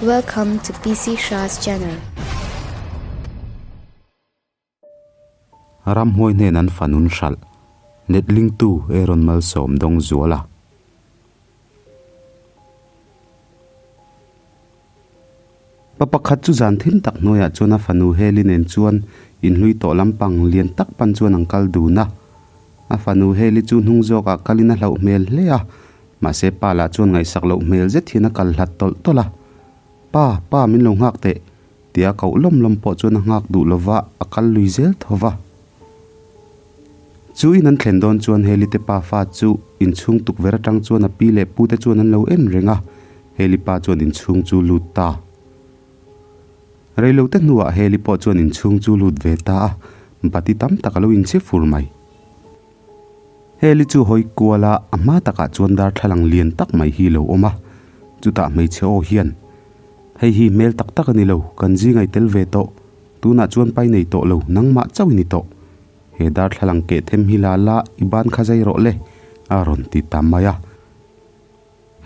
Welcome to PC Shah's channel. Ramhuai hnen an fanun hralh letlingtu Aaron Malsawm dawng zual a. Pa pakhat chu zan thim tak hnuaiah chuan a fanu Heli nen chuan inhlui tawh lampang lian tak pan chuan an kal dun a. A fanu Heli chu hnung zawkah kalin a hlauh hmel hle a, mahse pa lah chuan ngaihsak loh hmel zet hian a kal hlat tawlh tawlh a. Pa, pa min lo nghak teh, tia koh lawm lawm pawh chuan a nghak duh lova a kal lui zel tho va. Chu in an thlen dawn chuan Heli te pa fa chu inchhung tukverh atang chuan a pi leh pu te chuan an lo en reng a, Heli pa chuan inchhung chu lut ta. Reilo te hnuah Heli pawh chuan inchhung chu lut ve ta a, bati tam tak a lo inchhi fur mai. Heli chu hawi kual a, a hma takah chuan darthlalang lian tak mai hi lo awm a, chutah hmeichhe aw hian, Hei hi hmel tak tak a ni lo, kan zingai tel ve tawh. Tunah chuan pai nei tawh lo, nangmah chauh i ni tawh. He darthlalang keh them hi la la, i ban kha zai rawh le, a rawn ti ta mai a.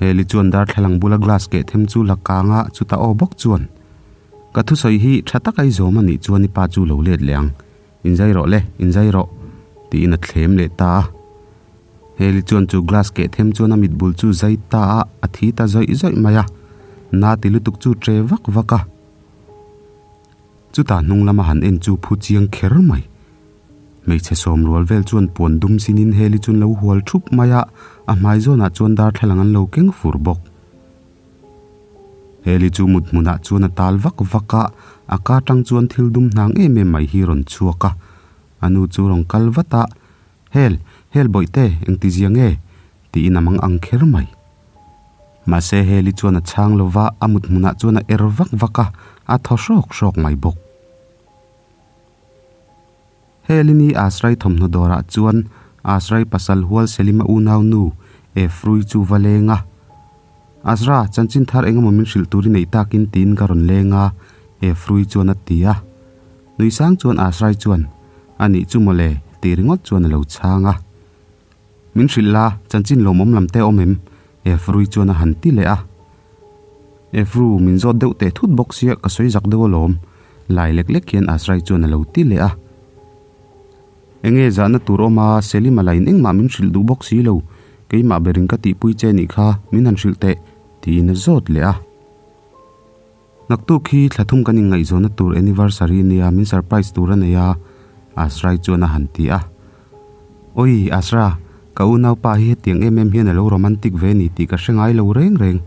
Heli chuan darthlalang bula glass keh them chu la kang a, chutah aw bawk chuan, Ka thusawi hi tha taka i zawm a nih chuan i pa chu lo let leh ang. Inzai rawh le, inzai rawh, tiin a thlem leh ta a. Heli chuan chu glass keh them chuan a mit bul chu zai ta a, a thi ta zawih zawih mai a. Na ti lutuk chu tre vak vak a. Chutah hnung lama han en chu phu chiang kher mai. Hmeichhe sawm rual vel chuan puan dum sinin Heli chuan lo hual thup mai a, a hmai zawnah chuan darthlalang an lo keng fur bawk. Heli chu mut hmunah chuan a tal vak vak a, a ka tang chuan thil dum hnang em em mai hi rawn chhuak a. A nu chu rawn kal vat a, Hel, Hel bawihte, engtizia nge? tiin a mang ang kher mai. Mahse Heli chuan a chhang lo va, a mut hmunah chuan a er vak vak a, a thaw hrawk hrawk mai bawk. Heli ni Asrai thawmhnaw dawrah chuan Asrai pasal hual Selima unau nu Efrui chu va leng a. Asra, chanchin thar engemaw min hrilh tur i neih takin tiin ka rawn leng a, Efrui chuan a ti a. Nui sang chuan Asrai chuan, A nih chu mawle, tih ringawt chuan a lo chhang a. Min hrilh la, chanchin lawmawm lam te a awm em? Efrui chuan a han ti leh a. Efru, min zawt deuh teh thut bawk sia, ka sawi zak deuh alawm. Lai lek lek hian Azrai chuan a lo ti leh a. Enge zahna tur awm a, Selima lain engmah min hrilh duh bawk si lo. Keimah berin ka tihpui che nih kha, min han hrilh teh, tiin a zawt leh a. Naktuk hi thla thum kan inngaihzawnna tur anniversary nia min surprise tur a nei a, Asra-i chuan a han ti a. Awi, Asra, ka unaupa hi hetiang em em hian a lo romantic ve ni tih ka hre ngai lo reng reng.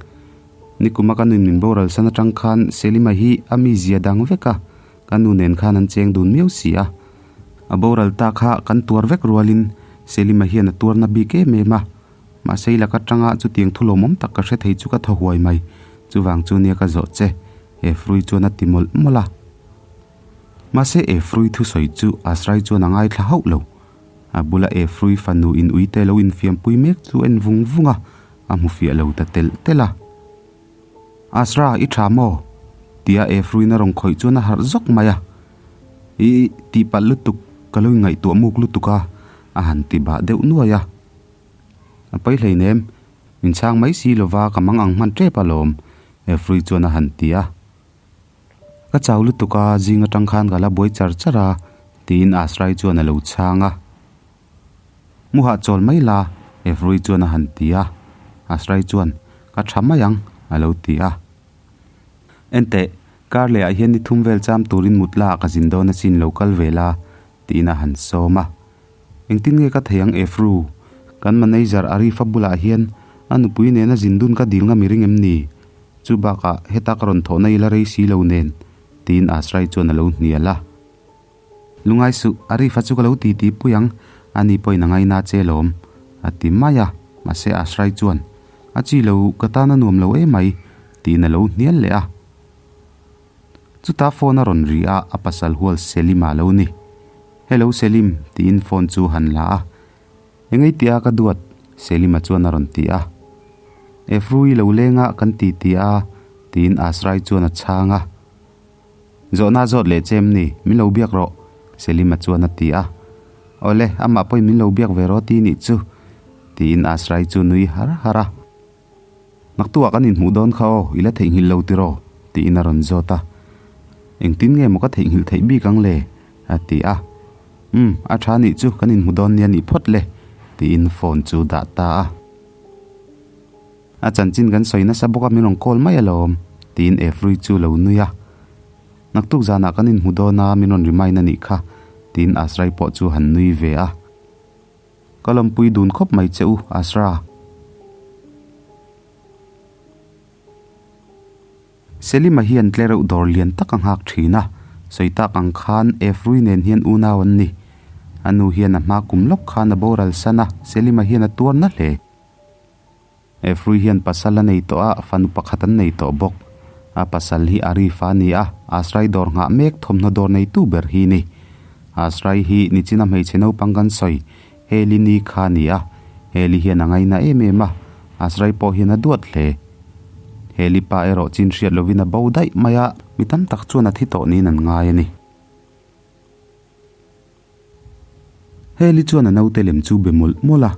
Nikuma ka nun min boral san atang khan Selima hi a mizia dang vek a, ka nu nen khan an cheng dun miau si a. A boral ta kha kan tuar vek rualin Selima hian a tuarna bik em em a. Mahse i lak atanga chutiang thu lawmawm tak ka hre thei chu ka thaw huai mai. Chuvang chu nia ka zawh che, Efrui chuan a ti mawlh mawlh a. Mahse Efrui thusawi chu Asrai chuan a ngaithla hauh lo. A bula Efrui fanu in uite lo infiampui mek chu en vung vung a, a hmu fiah lo ta telh telh a. Asra, i tha maw? Tia Efruin a rawn khawih chuan a harh zawk mai a. I tihpalh lutuk, ka lo ingaihtuah muk lutuk a, a han ti bah deuh nuai a. A pawi hleinem, min chhang mai si lova ka mang ang hman tep alawm, Efrui chuan a han ti a. Ka chau lutuk a, zing atang khan ka la buai char char a, tiin Asrai chuan a lo chhang a. Muhah chawl mai la, Efrui chuan a han ti a. Asrai chuan, Ka tha mai ang, a lo ti a. Enteh, kar lehah hian ni thum vel cham turin mut la ka zin dawn asin lo kal ve la, tiin a han sawm a. Engtin nge ka thei ang Efru? Kan manager Arifa bulah hian a nupui nena zin dun ka dil ngam i ring em ni? Chu bakah heta ka rawn thawhna ila rei si lo nen, tiin Asrai chuan a lo hnial a. Lungai suh, Arifa chu ka lo titi pui ang, ani pawhin a ngaina che lawm, a ti mai a. Mahse Asrai chuan, A chi lo, ka tan a nuam lo emai, tiin a lo hnial leh a. Chutah phone a rawn ri a, a pasal hual Selim a lo ni. Hello Selim, tiin phone chu han la a. Engei tih a ka duat? Selima chuan a rawn ti a. Efrui lo leng a kan ti ti a, tiin Asrai chuan a chhang a. Zawhna zawt leh che em ni? Min lo biak rawh, Selima chuan a ti a. Awle, amah pawhin min lo biak ve rawh ti nih chu, tiin Asrai chu nui har har a. Naktuah kan inhmuh dawn kha aw, i la theihnghilh lo tiraw? Tiin a rawn zawt a. Engtin nge maw ka theihnghilh theih bik ang le? A ti a. Umm, a tha nih chu kan inhmu dawn nia nih phawt le, tiin phone chu dah ta a. A chanchin kan sawi nasa bawk a min rawn call mai alawm, tiin Efrui chu lo nui a. Naktuk zanah kan inhmu dawn a min rawn remind a nih kha, tiin Asrai pawh chu han nui ve a. Ka lawmpui dun khawp mai che u, Asra. Selima hian tlereuh dawr lian tak a nghak thin a, sawi tak ang khan Efrui nen hian unau an ni. A nu hian a hma kum lawk khan a boral san a, Selima hian a tuar na hle. Efrui hian pasal a nei tawh a, fanu pakhat an nei tawh bawk. A pasal hi Arif a ni a, Asrai dawr nghah mek thawmhnaw dawr neitu ber hi ni. Asrai hi nichina hmeichhe naupang kan sawi, Heli ni kha a ni a, Heli hian a ngaina em em a, Asrai pawh hian a duat hle. Heli pa erawh chin hriat lovin a bo daih mai a, mi tam tak chuan a thi tawh niin an ngai a ni. Heli chuan a naute lem chu be mawlh mawlh a,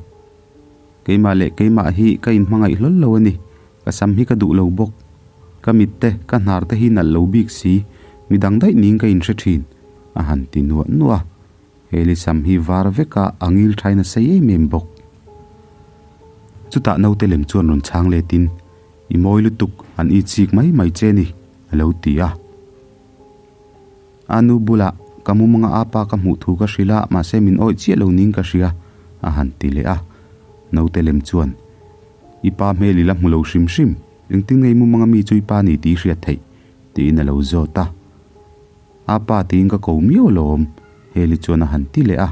Keimah leh keimah hi ka inhmangaih hlawl lo a ni, ka sam hi ka duh lo bawk. Ka mit te, ka hnar te hi nalh lo bik si, midang daih niin ka inhre thin, a han ti nuah nuah a. Heli sam hi var vek a, a ngil thain a sei em em bawk. Chutah naute lem chuan rawn chhang letin, I mawi lutuk, an i chik mai mai che ni, a lo ti a. A nu bulah, Ka mumanga apa ka hmuh thu ka hrilh a, mahse min awih chiah lo ning ka hria, a han ti leh a. Naute lem chuan, I pa hmel i la hmu lo hrim hrim, engtin nge i mumanga mi chu i pa ni tih i hriat theih? tiin a lo zawt a. Apa tiin ka ko miau alawm, Heli chuan a han ti leh a.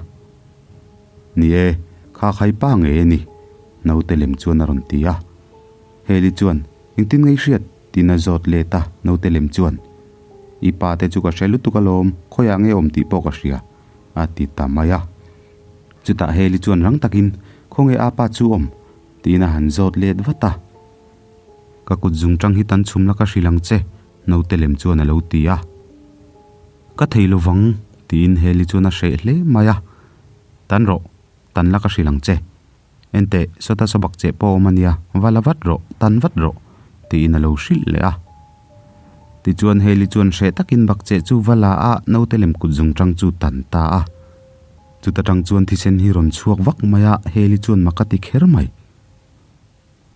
Ni e, kha kha i pa ngei a ni, naute lem chuan a rawn ti a. Heli chuan, Engtin nge i hriat? Tiin a zawt let a, naute lem chuan, I pa te chu ka hre lutuk alawm, khawiah nge awm tih pawh ka hria, a ti ta mai a. Chutah Heli chuan rang takin, Khawnge a pa chu awm? tiin a han zawt let vat a. Ka kut zung tang hi tan chhum la ka hrilh ang che, naute lem chuan a lo ti a. Ka thei lovang, tiin Heli chuan a hreh hle mai a. Tan rawh, tan la ka hrilh ang che. Enteh, sawta sawbak cheh pawh awm a nia, va la vat rawh, tan vat rawh, tiin a lo hrilh leh a. Tichuan Hailey chuan hreh takin bak cheh chu va la a, naute lem kut zung tang chu tan ta a. Chuta tang chuan thisen hi rawn chhuak vak mai a, Hailey chuan mak a ti kher mai.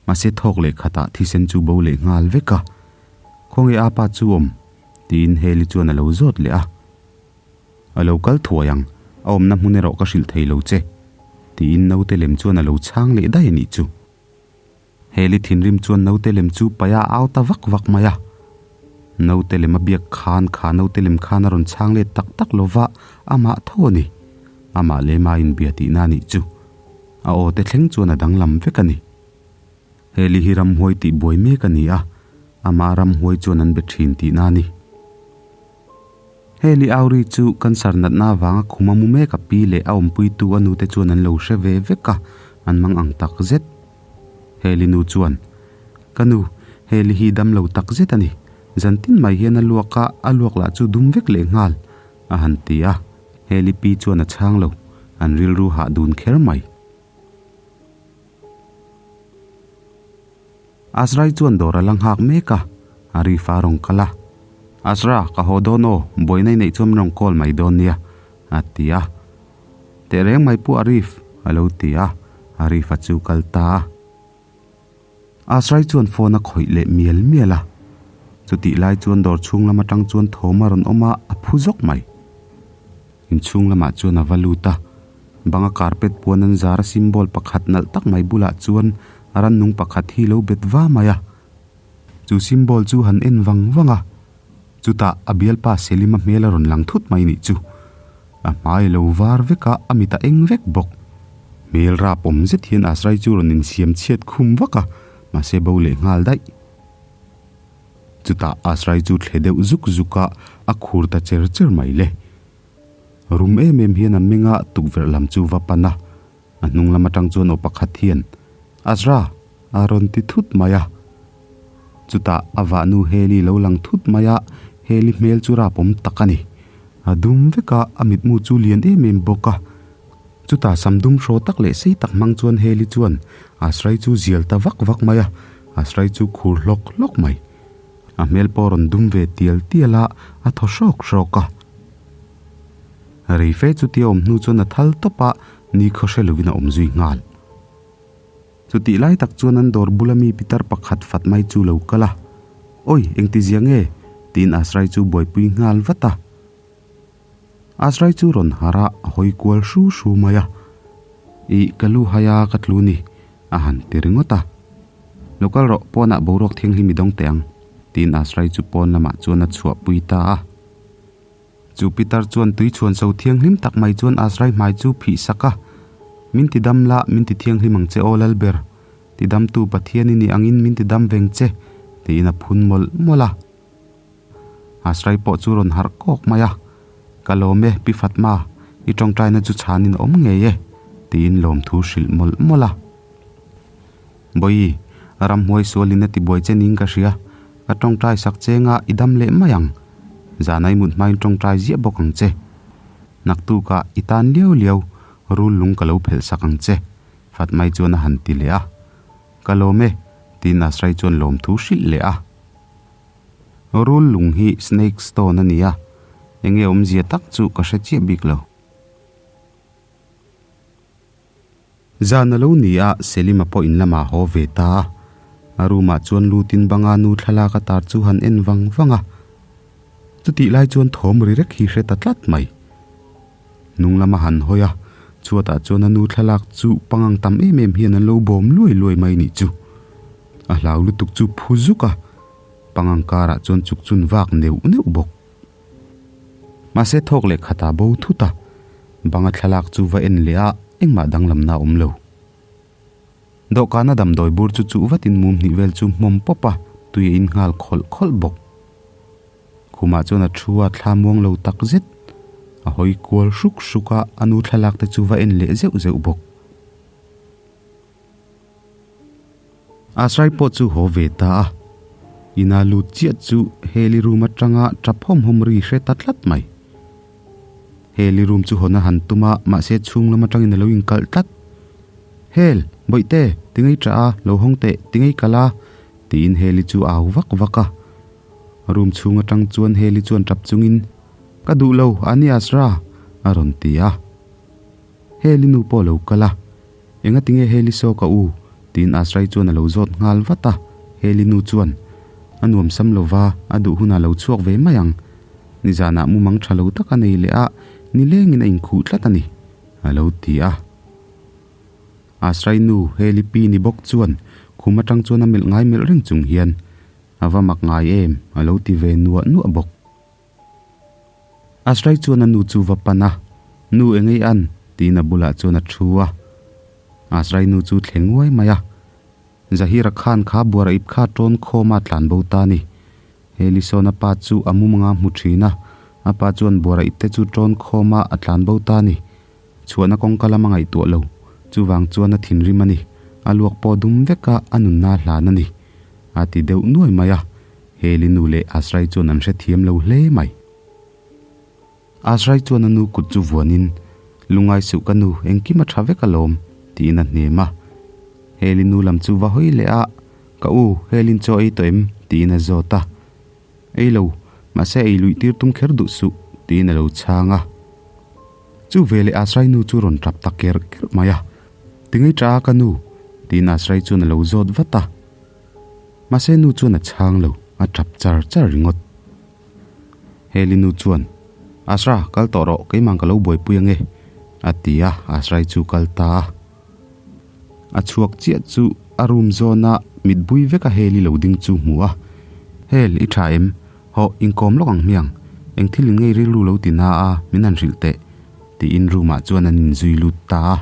Mahse thawk leh khatah thisen chu bo leh nghal vek a, Khawnge apa chu awm? tiin Hailey chuan a lo zawt leh a. A lo kal thuai ang, a awmna hmun erawh ka hrilh thei lo che, tiin naute lem chuan a lo chhang leh daih a nih chu. Heli thinrim chuan naute lem chu paih a au ta vak vak mai a. Naute lem a biak khan kha naute lem khan a rawn chhang let tak tak lo va, amah tho a ni. Amah lema inbia tihna a nih chu. A aw te thleng chuan a danglam vek a ni. Heli hi ramhuai tih buai mek a ni a, amah ramhuai chuan an be thin tihna a ni. Heli Auri chu cancer natna avanga khum a mu mek a pi leh a awmpuitu a nute chuan an lo hre ve vek a, an mang ang tak zet. Heli nu chuan, Ka nu, Heli hi dam lo tak zet a ni. Zantin mai hian a luak a, a luak lah chu dum vek leh nghal, a han ti a. Heli pi chuan a chhang lo, an rilru hah dun kher mai. Azrai chuan dawr a la nghak mek a, Arif a rawn kal a. Azra, ka haw dawn aw, buaina i neih chuan min rawn call mai dawn nia, a ti a. Tehreng mai pu Arif, a lo ti a, Arif a chu kal ta a. Azrai chuan phone a khawih leh mial mial a. Chutih lai chuan dawr chhung lam atang chuan thawm a rawn awm a, a phu zawk mai. Inchhung lamah chuan a va lut a, banga carpet puan an zar a symbol pakhat nalh tak mai bulah chuan rannung pakhat hi lo bet va mai a. Chu symbol chu han en vang vang a, chutah a bialpa Selima hmel a rawn lang thut mai nih chu. A hmai a lo var vek a, a mit a eng vek bawk. Hmel rap awm zet hian Azrai chu rawn insiam chhiat khum vak a, mahse bo leh nghal daih. Chutah Azrai chu thle deuh zuk zuk a, a khur ta cher cher mai le. Rum em em hian a meng a, tukverh lam chu va pan a. A hnung lam atang chuan aw pakhat hian, Azra! a rawn ti thut mai a. Chutah a vahnu Heli lo lang thut mai a, Heli hmel chu rapawm tak a ni. A dum vek a, a mitmu chu lian em em bawk a. Chutah sam dum hraw tak leh sei tak hmang chuan Heli chuan Asrai chu zial ta vak vak mai a, Asrai chu khur hlawk hlawk mai. A hmel pawh a rawn dum ve tial tial a, a thaw hrawk hrawk a. Rei fe chutia awm hnu chuan a thal tawp a, nikhaw hre lovin a awm zui nghal. Chutih lai tak chuan an dawr bula mi pitar pakhat fat mai chu lo kal a, Awi, engti zia nge? tiin Asrai chu buaipui nghal vat a. Asrai chu rawn harh a, a hawi kual hru hru mai a. Ih, ka lu hai a, ka tlu ni, a han ti ringawt a. Lo kal rawh, pawnah boruak thianghlim i dawng teh ang, tiin Asrai chu pawn lamah chuan a chhuahpui ta a. Chu pitar chuan tui chhuan so thianghlim tak mai chuan Azrai hmai chu phih sak a, Min ti dam la, min ti thianghlim ang che aw Lalber. Ti damtu Pathian i nih angin min ti dam veng che, tiin a phun mawlh mawlh a. Azrai pawh chu rawn harh kawk mai a, Ka lawm e, Pi Fatma, i tawngtaina chu chhanin a awm ngei e, tiin lawmthu hrilh mawlh mawlh a. Bawi, ramhuai sualin a ti buai che ning ka hria. Ka tawngtai sak che nga i dam leh mai ang. Zana i mut hmain tawngtai ziah bawk ang che. Naktukah i tan liau liau rul lung ka lo phelh sak ang che, Fatmai chuan a han ti leh a. Ka lawm e, tiin Asrai chuan lawmthu hrilh leh a. Rul lung hi snake stone a ni a, enge awmzia tak chu ka hre chiah bik lo. Zan a lo ni a, Selima pawh in lamah a haw ve ta a. A room ah chuan lutin banga nu thlalak a tar chu han en vang vang a. Chutih lai chuan thawm ri rek hi hre ta tlat mai. Hnung lama han hawi a, chhuatah chuan a nu thlalak chu pangang tam em em hian an lo bawm luai luai mai nih chu. A hlau lutuk chu phu zuk a, pangang karah chuan chuk chun vak neuh neuh bawk. Mahse thawk leh khatah bo thut a, banga thlalak chu va en leh a, engmah danglamna a awm lo. Dawhkana damdawi bur chu chuh vatin mum hnih vel chu hmawm pawp a, tui a in nghal khawlh khawlh bawk. Khumah chuan a thu a thla muang lo tak zet, a hawi kual hruk hruk a, a nu thlalak te chu va en leh zeuh zeuh bawk. Asrai pawh chu haw ve ta a, ina lut chiah chu Heli room atanga tap hawm hawm ri hre ta tlat mai. Heli room chu hawn a han tum a, mahse chhung lam atangin a lo inkalh tlat. Hel, bawihte, tingei tah a, lo hawng teh, tingei kal a, tiin Heli chu a au vak vak a. Room chhung atang chuan Heli chuan tap chungin, Ka duh lo, ani Asra, a rawn ti a. Heli nu pawh a lo kal a, Enga tinge Heli saw ka u? tiin Asrai chuan a lo zawt nghal vat a. Heli nu chuan, A nuam sam lo va, a duh hunah lo chhuak ve mai ang. Nizanah mumang tha lo tak a nei leh a, nilengin a inkhuh tlat a ni, a lo ti a. Asrai nu, Heli pi ni bawk chuan khum atang chuan a melh ngai melh reng chung hian, A va mak ngai em, a lo ti ve nuah nuah bawk. Asrai chuan a nu chu va pan a, Nu engei an? tiin a bulah chuan a thu a. Asrai nu chu thleng uai mai a, Zahira khan kha buara ip kha tawn khawm a tlan bo ta ni. Helisona pa chu a mumanga hmu thin a, a pa chuan buara ip te chu tawn khawm a a tlan bo ta ni. Chhuahna kawngka lam a ngaihtuah lo, chuvang chuan a thinrim a ni. A luak pawh dum vek a, a nunna a hlan a ni. A ti deuh nuai mai a. Heli nu leh Asrai chuan an hrethiam lo hle mai. Asrai chuan a nu kut chu vuanin, Lungai suh ka nu, engkim a tha vek alawm, tiin a hnem a. Heli nu lam chu va hawi leh a, Ka u, Helin chaw ei tawh em? tiin a zawt a. Ei lo, mahse ei luih tir tum kher duh suh, tiin a lo chhang a. Chu veleh Asrai nu chu rawn tap ta ker ker mai a. Tingei tah a ka nu? tiin Asrai chuan a lo zawt vat a. Mahse nu chuan a chhang lo, a tap char char ringawt. Heli nu chuan, Asra, kal tawh rawh, keimah ka lo buaipui ange, a ti a, Asrai chu kal ta a. A chhuak chiah chu a room zawna mitbui veka Heli lo ding chu hmu a, Hel, i tha em? Hawh, inkawm lawk ang hmiang, eng thil in ngei rilru lo ti na a, min han hrilh teh, tiin room ah chuan an inzui lut ta a.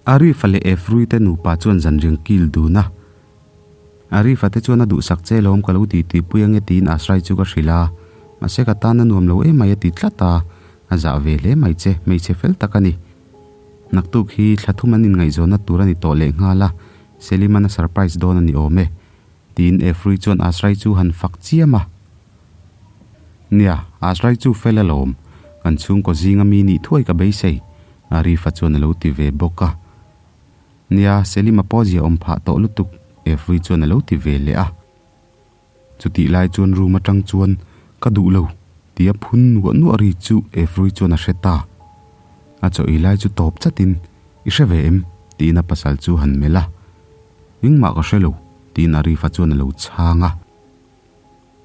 Arifa leh Efrui te nupa chuan zanriang kil dun a. Arifa te chuan a duhsak che lawm ka lo ti tihpui ange tiin Asrai chu ka hrilh a, mahse ka tan a nuam lo emai a ti tlat a, a zah ve hle mai che, hmeichhe fel tak a ni. Naktuk hi thla thum an inngaihzawnna tur a ni tawh leh nghal a, Seliman a surprise dawn a ni awm e, tiin Efrui chuan Asrai chu han fak chiam a. Nia, Asrai chu fel alawm, kan chhungkaw zinga mi nih thuai ka beisei, Arifa chuan a lo ti ve bawk a. Nia, Selima pawh zia awm phah tawh lutuk. Efrui chuan a lo ti ve leh a. Chutih lai chuan room atang chuan Ka duh lo tia phun nuah nuah ri chu Efrui chuan a hre ta. A chaw ei lai chu tawp chatin I hre ve em? tiin a pasal chu han melh a. Engmah ka hre lo tiin Arifa chuan a lo chhang a.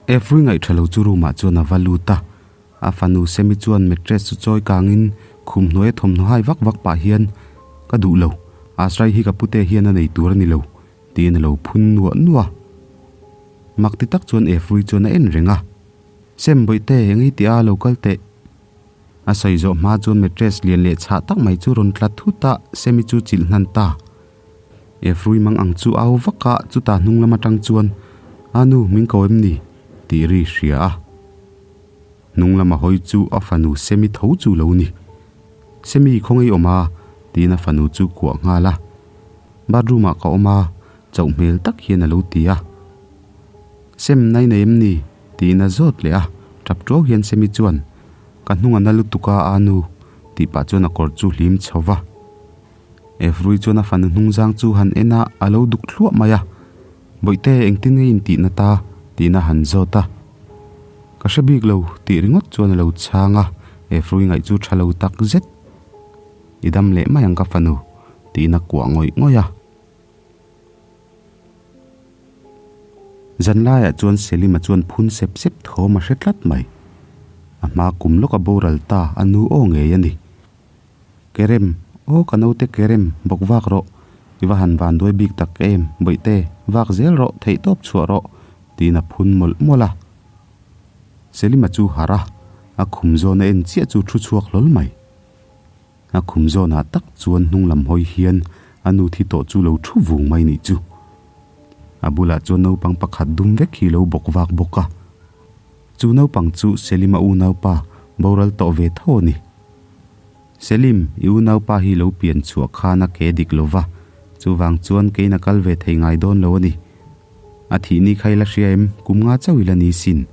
Efrui ngaih tha lo chu room ah chuan a va lut a. A fanu Semi chuan mattress chu chawi kangin khum hnuaia thawmhnaw hai vak vak pah hian Ka duh lo, Asrai hi ka pute hian a nei tur a ni lo tiin a lo phun nuah nuah a. Mak ti tak chuan Efrui chuan a en reng a, Sem bawihte, engei tih a lo kal teh. A sawi zawh hma chuan mattress lian leh chhah tak mai chu rawn tla thut a, Semi chu chilh hnan ta. Efrui mang ang chu au vak a, chutah hnung lam atang chuan, A nu, min ko em ni? tih ri hria a. Hnung lama hawi chu a fanu Semi tho chu lo ni. Semi khawngaih awm a? tiin a fanu chu kuah nghal a. Bathroom ah ka awm a, chauh hmel tak hian a lo ti a. Sem nai nei em ni? tiin a zawt leh a, tap tuau hian Semi chuan, Ka hnung a na lutuk a, a nu, tih pah chuan a kawr chu hlim chho va. Efrui chuan a fanu hnungzang chu han en a, a lo duk thluah mai a. Bawihte, engtin nge intih na ta? tiin a han zawt a. Ka hre bik lo, tih ringawt chuan a lo chhang a, Efrui ngaih chu tha lo tak zet. I dam leh mai ang ka fanu, tiin a kuah ngawih ngawih a. Zanlaiah chuan Selima chuan phun sep sep thawm a hre tlat mai. A hma kum lawk a boral ta, a nu aw ngei a ni. Kerem, aw ka naute Kerem, bawk vak rawh. I va han van duai bik tak em, bawihte, vak zel rawh, theihtawp chhuah rawh, tiin a phun mawlh mawlh a. Selima chu harh a, a khum zawn a en chiah chu thu chhuak hlawl mai. A khum zawnah tak chuan hnung lam hawi hian a nu thi tawh chu lo thu vung mai nih chu. A bulah chuan naupang pakhat dum vek hi lo bawk vak bawk a. Chu naupang chu Selima unaupa boral tawh ve tho a ni. Selim, i unaupa hi lo pian chhuah khan a ke dik lo va, chuvang chuan keiin a kal ve thei ngai dawn lo a ni. A thih ni kha i la hria em? Kum nga chauh i la ni sin.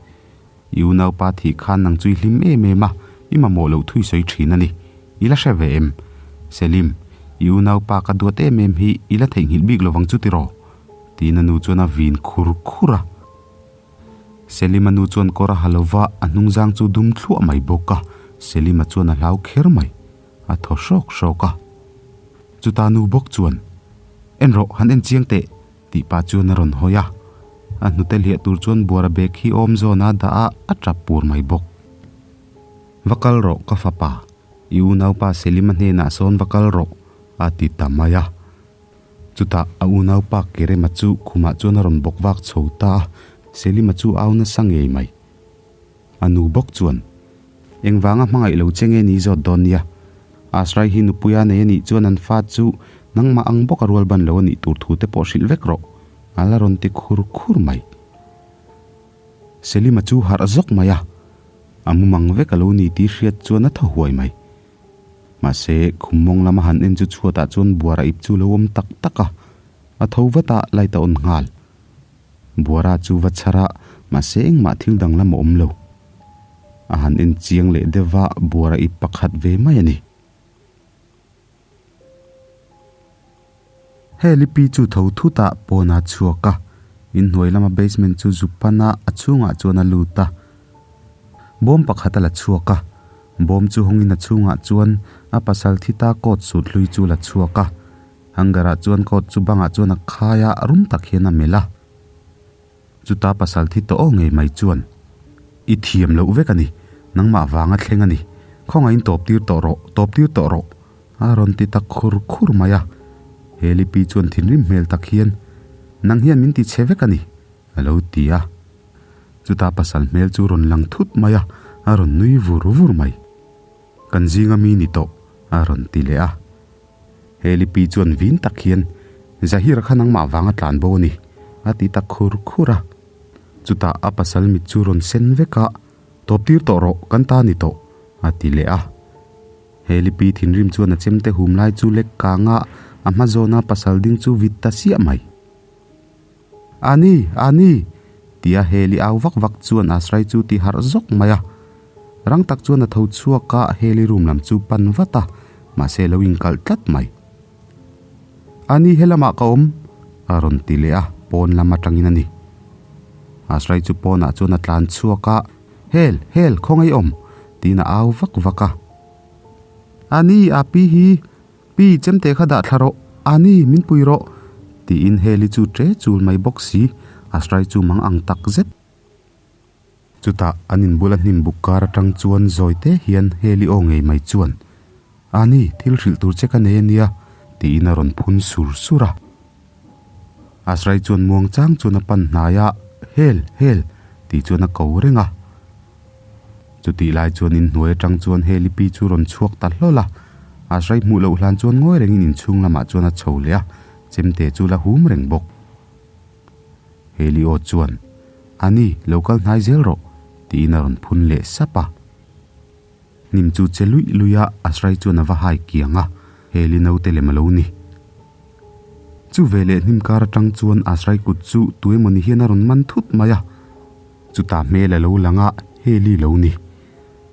I unaupa thih khan nang chu i hlim em em a, i mamawh loh thui sawi thin a ni. I la hre ve em? Selim, i unaupa ka duat em em hi i la theihnghilh bik lovang chu tiraw? Tiin a nu chuan a vin khur khur a. Selima nu chuan kawr a ha lova, a hnungzang chu dum thluah mai bawk a. Selima chuan a hlau kher mai. A thaw hrawk hrawk a. Chuta nu bawk chuan, En rawh, han en chiang teh! Tih pah chuan a rawn hawi a, a hnute hliah tur chuan buara bag hi awm zawn a dah a, a tap pur mai bawk. Va kal rawh ka fapa, i unaupa Selima hnenah sawn va kal rawh, a ti ta mai a. Chutah a unaupa Kerema chu khumah chuan a rawn bawk vak chho ta a, Selima chu au nasa ngei mai. A nu bawk chuan, Engvanga hmangaih lo che nge ni zawt dawn nia? Asrai hi nupuia nei a nih chuan an fa chu nangmah ang bawk a rual ban lo a nih tur thu te pawh hrilh vek rawh, a la rawn ti khur khur mai. Selima chu harh zawk mai a, a mumang vek a lo ni tih hriat chuan a thaw huai mai. Mahse, khum mawng lama han en chu chhuatah chuan buara ip chu lo awm tak tak a, a tho vat a, light a on nghal. Buara chu va chhar a, mahse engmah thil danglam a awm lo. A han en chiang leh deuh va, buara ip pakhat ve mai a ni. Heli pi chu tho thut a, pawn a chhuak a. Inhnuai lama basement chu zu pan a, a chhungah chuan a lut a. Bawm pakhat a la chhuak a, bawm chu hawngin a chhungah chuan a pasal thi ta coat suit hlui chu la chhuak a. Hanger-ah chuan coat chu bangah chuan a khai a, rum tak hian a melh a. Chuta pasal thi tawh aw ngei mai chuan, I thiam loh vek a ni, nangmah vanga thleng a ni, khawngaihin tawp tir tawh rawh, tawp tir tawh rawh, a rawn ti ta khur khur mai a. Helipi chuan thinrim hmel tak hian, Nang hian min ti chhe vek a ni, a lo ti a. Chuta pasal hmel chu rawn lang thut mai a, a rawn nui vur vur mai. Kan zinga mi ni tawh, a rawn ti leh a. Helipi chuan vin tak hian, Zahir kha nangmah vanga tlan bo a ni, a ti ta khur khur a. Chutah a pasal mit chu rawn sen vek a, Tawp tir tawh rawh, kan ta ni tawh, a ti leh a. Helipi thinrim chuan a chemte hum lai chu lek kang a, a hma zawna pasal ding chu vit ta siah mai. Ani! Ani! Tia Heli au vak vak chuan Asrai chu ti harh zawk mai a. Rang tak chuan a tho chhuak a, Heli room lam chu pan vat a, mahse lo inkalh tlat mai. Ani helamah ka awm! a rawn ti leh a. pawn lam atangin a ni. Asrai chu pawnah chuan a tlan chhuak a, Hel, hel, khawngaih awm! tiin a au vak vak a. Ani, a pi hi, pi chemte kha dah thla rawh, ani, min pui rawh, tiin Heli chu ṭe chul mai bawk si, Asrai chu mang ang tak zet. Chutah an inbula hnim buk kar atang chuan zawi te hian Heli aw ngei mai chuan, Ani, thil hrilh tur che ka nei a nia, tiin a rawn phun sur sur a. Asrai chuan muang chang chuan a pan hnai a, Hel, Hel, tih chuan a ko reng a. Chutih lai chuan inhnuai atang chuan Heli pi chu rawn chhuak ta hlawl a. Asrai hmuh loh hlan chuan ngawi rengin inchhung lamah chuan a chho leh a, chemte chu la hum reng bawk. Helio chuan, A ni, lo kal hnai zel rawh, tiin a rawn phun leh sap a. Hnim chu che luih luih a, Asrai chuan a va hai kiang a, Heli naute lem a lo ni. Chu veleh hnim kar atang chuan Asrai kut chu tuemawni hian a rawn man thut mai a. Chutah hmel a lo lang a, Heli lo ni.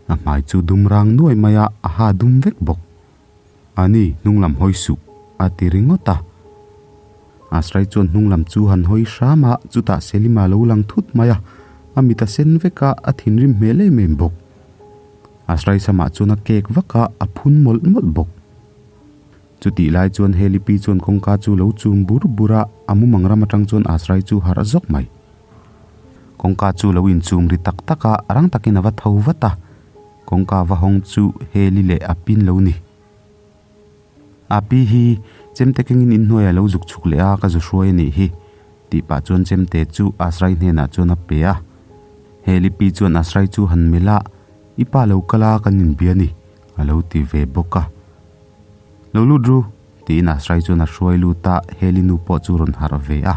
A hmai chu dum rang nuai mai a, a ha dum vek bawk. A ni, hnunglam hawi suh, a ti ringawt a. Asrai chuan hnunglam chu han hawi hram a, chutah Selima lo lang thut mai a, a mit a sen vek a, a thinrim hmel em em bawk. Asrai samah chuan a kek vak a, a phun mawlh mawlh bawk. Chutih lai chuan Helipi chuan kawngka chu lo chum bur bur a, a mumang ram atang chuan Asrai chu harh zawk mai. Kawngka chu lo inchum ri tak tak a, rang takin a va tho vat a. Kawngka va hawng chu Heli leh a pin lo ni. A pi hi chemte kengin inhnuai a lo zuk chhuk leh a, ka zu hruai a nih hi, tih pah chuan chemte chu Asrai hnenah chuan a pe a. Heli pi chuan Asrai chu han melh a, I pa lo kal a, kan inbia a ni, a lo ti ve bawk a. Lo lut ru, tiin Asrai chuan a hruai lut a, Heli nu pawh chu rawn harh ve a.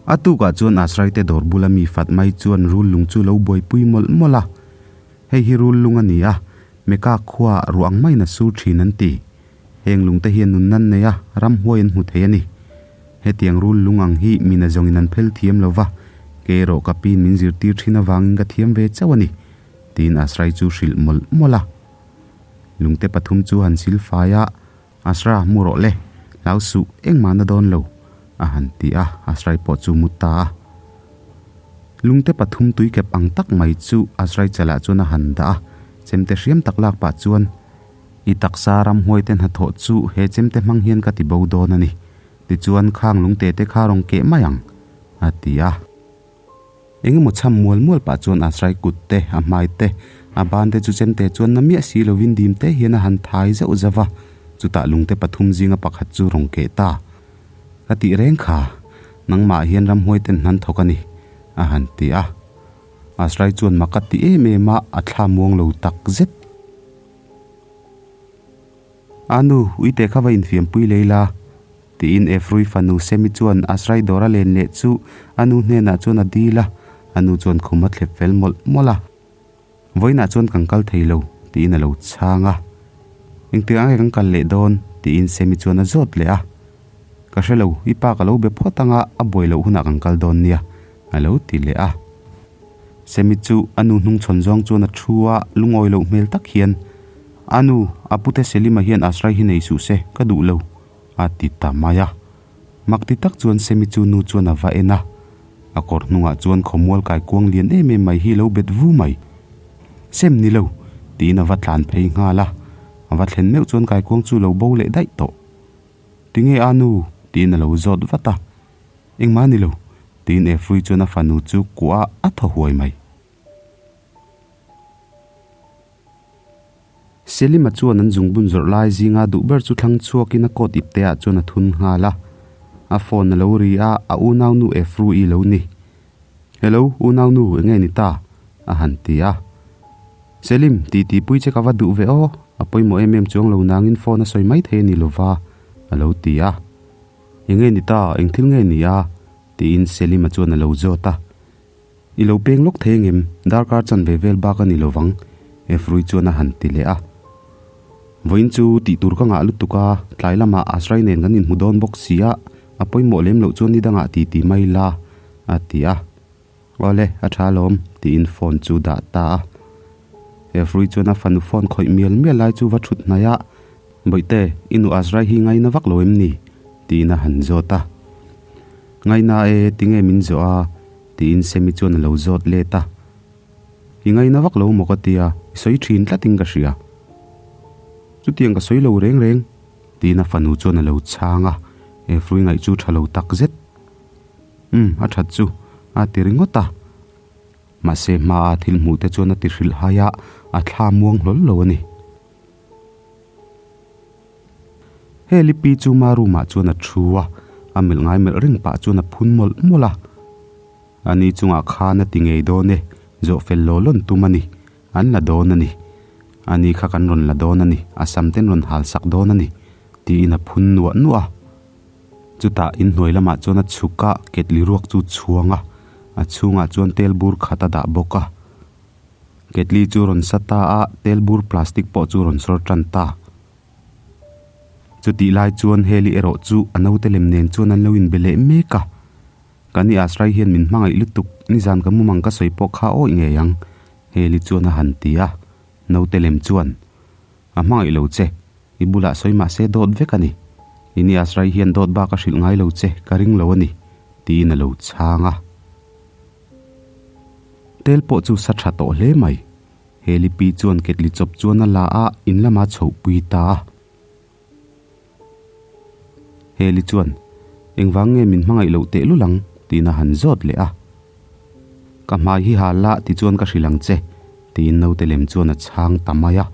A tukah chuan Asraite dawr bula mi fat mai chuan rul lung chu lo buaipui mawlh mawlh a. Hei hi rul lung a ni a, Meka khuaah ruah ang maiin a sur thin an ti. Heng lungte hian nun nan nei a, ramhuai an hmu thei a ni. Hetiang rul lung ang hi mina zawngin an phel thiam lo va, kei erawh ka piin min zirtir thin avangin ka thiam ve chauh a ni, tiin Asrai chu hrilh mawlh mawlh a. Lungte pathum chu han silfai a, Asra, mu rawh le, hlau suh, engmah na dawn lo, a han ti a, Asrai pawh chu mu ta a. Lungte pathum tuikep ang tak mai chu Asrai chalah chuan a han dah a, chemte hriam tak lak pah chuan, I taksa ramhuai te hnathawh chu he chemte hmang hian ka ti bo dawn a ni, tichuan khang lungte te kha rawn keh mai ang, a ti a. Eng emaw chham mual mual pah chuan Asrai kut te, a hmai te, a ban te chu chemte chuan na miah si lovin dim te hian a han thai zauh zauh va, chutah lungte pathum zinga pakhat chu rawn keh ta. Ka tih reng kha, nangmah hian ramhuai ten hnan thawk a ni, a han ti a. Asrai chuan mak a ti em em a, a thla muang lo tak zet. A nu, uite kha va infiampui lei la, Tiin Efrui fanu Semi chuan Asrai dawr a len leh chu a nu hnenah chuan a dil a, a nu chuan khum a thlep fel mawlh mawlh a. Vawiinah chuan kan kal thei lo, tiin a lo chhang a. Engtik ang nge kan kal leh dawn? tiin Semi chuan a zawt leh a. Ka hre lo, i pa ka lo be phawt anga a buai loh hunah kan kal dawn nia, a lo ti leh a. Semi chu a nu hnungchhawn zawng chuan a thu a, lungawi loh hmel tak hian, A nu, a pute Selima hian Asrai hi nei suh se, ka duh lo, a ti ta mai a. Mak ti tak chuan Semi chu nu chuan a va en a. A kawr hnungah chuan khawmual kai kuang lian em em mai hi lo bet vu mai. Sem ni lo, tiin a va tlan phei nghal a. A va thlen meuh chuan kaikuang chu lo bo leh daih tawh. Tinge a nu? tiin a lo zawt vat a. Engmah ni lo, tiin Efrui chuan a fanu chu kuah a thaw huai mai. Selima chuan an zungbun zawrh lai zinga duh ber chu thlang chhuakin a coat ipte ah chuan a thun nghal a. A phone a lo ri a, a unaunu Efrui lo ni. Hello, unaunu, enge ni ta? a han ti a. Selim, titi pui che ka va duh ve aw, a pawimawh em em chuang lo nangin phone a sawi mai thei a ni lova, a lo ti a. Enge ni ta, eng thil nge ni a? tiin Selima chuan a lo zawt a. I lo peng lawk thei angem? Darkar chanve vel bak a ni lovang, Efrui chuan a han ti leh a. Vawiin chu tih tur ka ngah lutuk a, tlai lamah Asrai nen kan inhmu dawn bawk si a, a pawimawh lem loh chuan ni dangah ti ti mai la, a ti a. Awle, a tha alawm, tiin phone chu dah ta a. Efrui chuan a fanu phone khawih mial mial lai chu va thut hnaih a, Bawihte, i nu Asrai hi ngaina vak lo em ni? Tiin a han zawt a. Ngaina e, tinge min zawh a? Tiin Semi chuan a lo zawt let a. I ngaina vak lo maw ka tia, i sawi thin tlatin ka hria. Chutiang ka sawi lo reng reng, tiin a fanu chuan a lo chhang a, Efrui ngaih chu tha lo tak zet. Umm, a that chu, a ti ringawt a. Mahse hmaa thil hmuh te chuan a ti hrilh hai a, a thla muang hlawl lo a ni. Heli pi chu ma room ah chuan a thu a, a melh ngai melh reng pah chuan a phun mawlh mawlh a. Ani chungah khan a ti ngei dawn e, zawh fel law lawn tum a ni, an la dawn a ni. Ani kha kan rawn la dawn a ni, a sam ten rawn hal sak dawn a ni, tiin a phun nuah nuah a. Chutah inhnuai lamah chuan a chhuk a, ketli ruak chu chhuang a, a chhungah chuan tel bur khat a dah bawk a. Ketli chu rawn sa ta a, tel bur plastic pawh chu rawn sawr tan ta. Chutih lai chuan Heli erawh chu a naute lem nen chuan an lo inbe leh mek a. Ka ni Asrai hian min hmangaih lutuk, nizan ka mumang ka sawi pawh kha awih ngei ang, Heli chuan a han ti a. Naute lem chuan, A hmangaih lo che, i bulah sawi mah se dawt vek a ni. I ni Asrai hian dawt bak a hrilh ngai lo che, ka ring lo a ni, tiin a lo chhang a. Tel pawh chu sa tha tawh hle mai. Heli pi chuan ketli chawp chuan a la a, in lama chhoh pui ta a. Heli chuan, Engvang nge min hmangaih loh teh lul ang? tiin a han zawt leh a. Ka hmai hi hal la ti chuan ka hrilh ang che, tiin naute lem chuan a chhang ta mai a.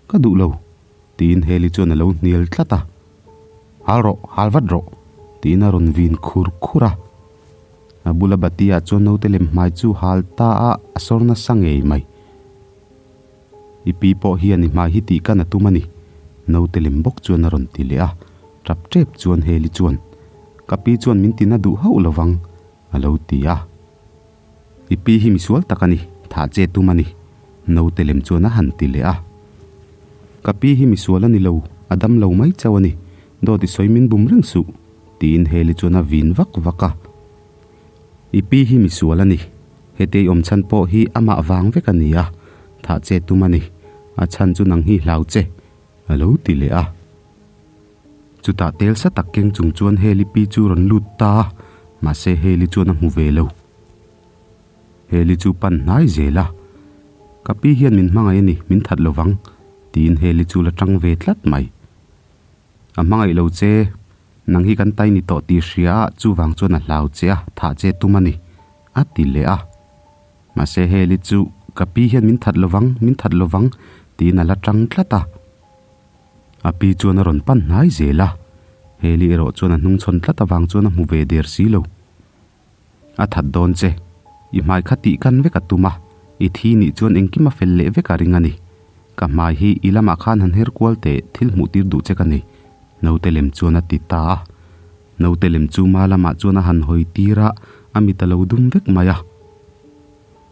Ka duh lo, tiin Heli chuan a lo hnial tlat a. Hal rawh, hal vat rawh, tiin a rawn vin khur khur a. A bula bati ah chuan naute lem hmai chu hal ta a, a sawr nasa ngei mai. I pi pawh hian i hmai hi tih kan a tum a ni, naute lem bawk chuan a rawn ti leh a. Tap tep chuan Heli chuan, Ka pi chuan min tina duh hauh lovang, a lo ti a. I pi hi misual tak a ni, thah che tum a ni, naute lem chuan a han ti leh a. Ka pi hi misual a ni lo, a dam lo mai chauh a ni, dawt i sawi min bum reng suh, tiin Heli chuan a vin vak vak a. I pi hi misual a ni, hetei awm chhan pawh hi amah vang vek a ni a, thah che tum a ni, a chhan chu nang hi hlau che, a lo ti leh a. Chutah tel sa tak keng chung chuan Heli pi chu rawn lut ta a, mahse Heli chuan a hmu ve lo. Heli chu pan hnai zel a, Ka pi hian min hmangaih a ni, min that lo vang, tiin Heli chu la tang ve tlat mai. A hmangaih lo che, nang hi kan tai ni tawh tih hria a, chuvang chuan a hlau che a, thah che tum a ni, a ti leh a. Mahse Heli chu, Ka pi hian min that lo vang, min that lo vang, tiin a la tang tlat a. A pi chuan a rawn pan hnai zel a, Heli erawh chuan a hnungchhawn tlat avang chuan a hmu ve der si lo. A that dawn che, i hmai kha tih kan vek a tum a, i thi nih chuan engkim a fel leh vek a ring a ni. Ka hmai hi i lamah khan han her kual teh thil hmuh tir duh che ka nei, naute lem chuan a ti ta a. Naute lem chu ma lamah chuan a han hawi tir a, a mit a lo dum vek mai a.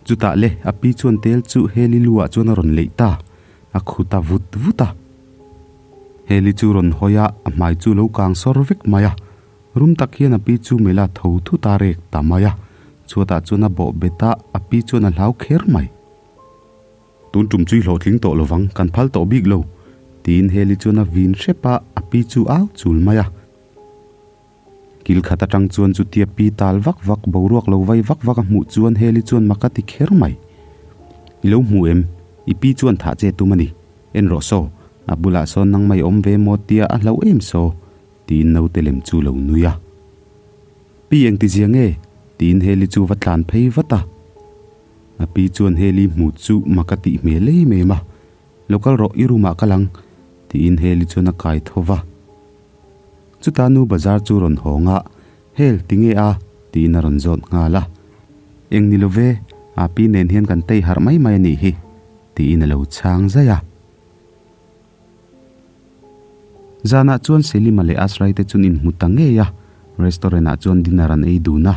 Chutah le, a pi chuan tel chu Heli lu ah chuan a rawn leih ta, a khu ta vut vut a. Heli chu rawn hawi a, a hmai chu lo kang sawr vek mai a. Rum tak hian a pi chu mela tho thut a rek ta mai a, chhuatah chuan a bawh bet a, a pi chuan a hlau kher mai. Tun tum chu i hlawhtling tawh lovang, kan phal tawh bik lo, tiin Heli chuan a vin hrep a, a pi chu au chul mai a. Kil khat atang chuan chutia pi tal vak vak, boruak lo vai vak vak a hmuh chuan Heli chuan mak a ti kher mai. I lo hmu em? I pi chuan thah che tum a ni. En rawh saw, a bulah sawn nang mai awm ve maw tia a hlauh em saw? tiin naute lem chu lo nui a. Pi engti zia nge? tiin Heli chu va tlan phei vat a. A pi chuan Heli hmuh chu mak a tih hmel em em a. Lo kal rawh, i room ah kal ang, tiin Heli chuan a kai tho va. Chuta nu bazar chu rawn hawng a, Hel, tinge a? tiin a rawn zawt nghal a. Eng ni lo ve, a pi nen hian kan tei harh mai mai a nih hi, tiin a lo chhang zaih a. Zanah chuan Selima leh Asrai te chuan inhmu ta ngei a, restaurant ah chuan dinner an ei dun a.